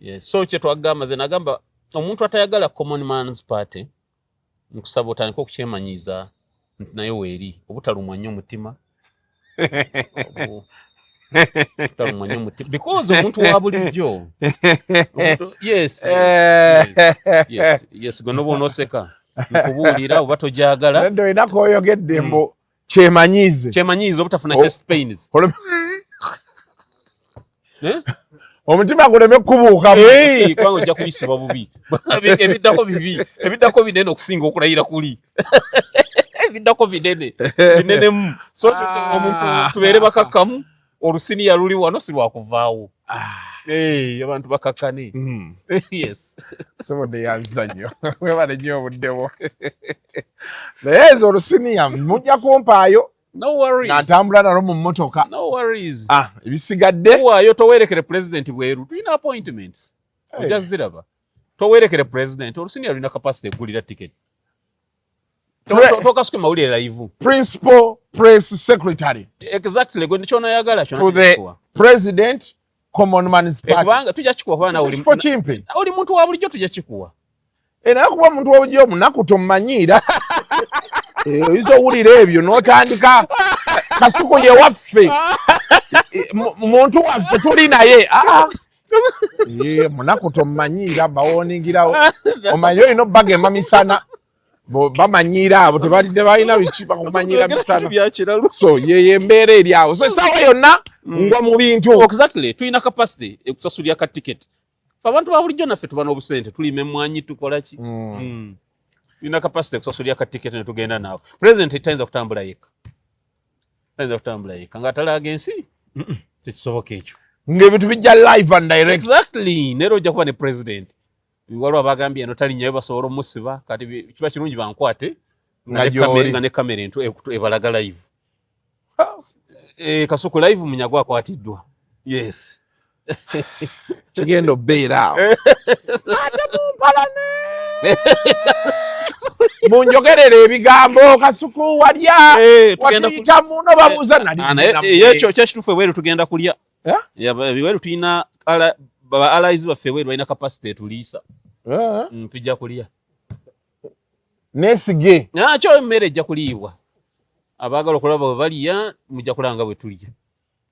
Yes, so kye twagamba, ze nagamba omuntu atayagala Common Man's Party, nkusaba otandike okukyemanyiiza nti naye weeri obutalumwa nnyo omutima. Obutalumwa nnyo omutima, because omuntu wa bulijjo yes, gwe noba onooseka, nkubuulira oba togyagala. Nedda, olina koyogedde mbu kyemanyiize. Kyemanyiiza obutafuna chest pains. Eh? Omutima guleme kubuukamu. Hey, kubanga ojja kuyisibwa bubi. Ebiddako bibi, ebiddako binene okusinga okulayira kuli. Ebiddako binene binenemu. So omuntu tubeere bakakkamu. Olusiniya luli wano si lwakuvaawo. Hey, abantu bakakkane. Yes. Sobodde yanziza nnyo, webale nnyo obuddewo, naye nze olusiniya mujja kumpaayo. No worries. Natambula nalwo mu mmotoka. No worries. Ah, ebisigadde. Waayo towerekere president bweru, tulina appointments. Hey. Ojja ziraba. Towerekere president, olusiniya lulina capacity egulira ticket. Tokasuke mawulire live. Principal press secretary. Exactly, gwe kyonoyagala kyonna to tujja the kikuwa. President, Common Man's Eh, Party. Kubanga tujja kikuwa, kubanga nawe Ekifo kimpi. Oli muntu wa bulijjo, tujja kikuwa. Eh, naye kuba omuntu wa bulijjo omunaku tomumanyiira. Eh, oyinza owulira ebyo n'otandika, Kasuku ye waffe. Eh, muntu waffe tuli naye. Ah, ah. Eh, munaku tomumanyiira, bawooningirawo, omanyi olina obbagemba misana. Bamanyiira abo tebalina biki, bakumanyiira misana. Byakiralu. So yeyo embeera eri awo, so essaawa yonna ngwa mu bintu. Exactly, tulina capacity ekusasulira ka ticket. Fe abantu ba bulijjo naffe tuba n'obusente, tulima emmwanyi, tukola ki. Tulina capacity ekusasulira ka ticket ne tugenda naawe. President tayinza kutambula yekka. Tayinza kutambula yekka ng'atalaaga ensi. Tekisoboka ekyo. Ng'ebintu bijja live and direct. Exactly. Neera ojja kuba ne president. Waliwo abagambye eno talinyayo basobola omusiba, kati kiba kirungi bankwate nga ne kamera ebalaga live. Kasuku live Munyagwa akwatiddwa. Yes. Kigenda obeera awo. Ate mumpalane. Munjogerere ebigambo Kasuku walya. Watuyita muno babuuza nali. Ekyo kyekituufu, ebweru tugenda kulya. Ebweru tulina ba allies baffe, ebweru balina capacity etuliisa. Tujja kulya. Nesige. Nakyo emmere ejja kuliibwa. Abaagala okulaba bwe balya mujja kulaba nga bwe tulya.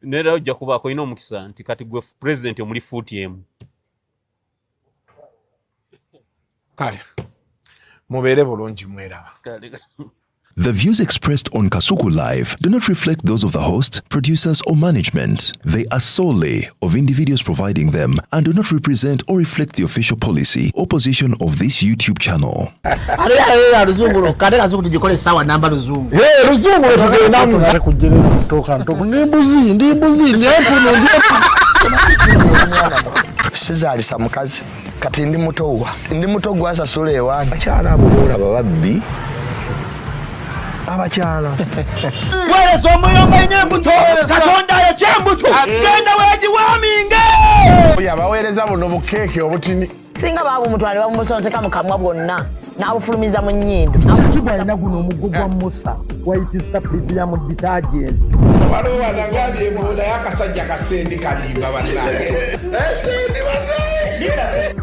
Neera ojja kubaako olina omukisa nti kati gwe president omuli fuuti emu. Kale mubeere bulungi, mweraba. The views expressed on Kasuku Live do not reflect those of the hosts, producers, or management. They are solely of individuals providing them and do not represent or reflect the official policy or position of this YouTube channel. Ate ate luzungu lwokka, ate Kasuku tugikole essaawa namba luzungu. Luzungu lwe tugendamu. Kujjerera ntoka ndi mbuzi, ndi mbuzi, ndi empuno, ndi Sizaalisa mukazi, kati ndi mutowa, ndi muto gwasasula ewange. Abakyala abo boolaba babbi abakyala. Weereza omuliro nga embuto, Katonda ayokya embuto, genda weegiwaaminge. Oyo abaweereza buno bukeeke obutini. Singa baabumutwala ne babumusonseka mu kamwa bwonna n'abufulumiza mu nnyindo. Kigwa alina guno omuggo gwa Musa, White Star Premium detergent. Waliwo wanagambye mbu naye akasajja kasendi kalimba bannange. Sendi bannange.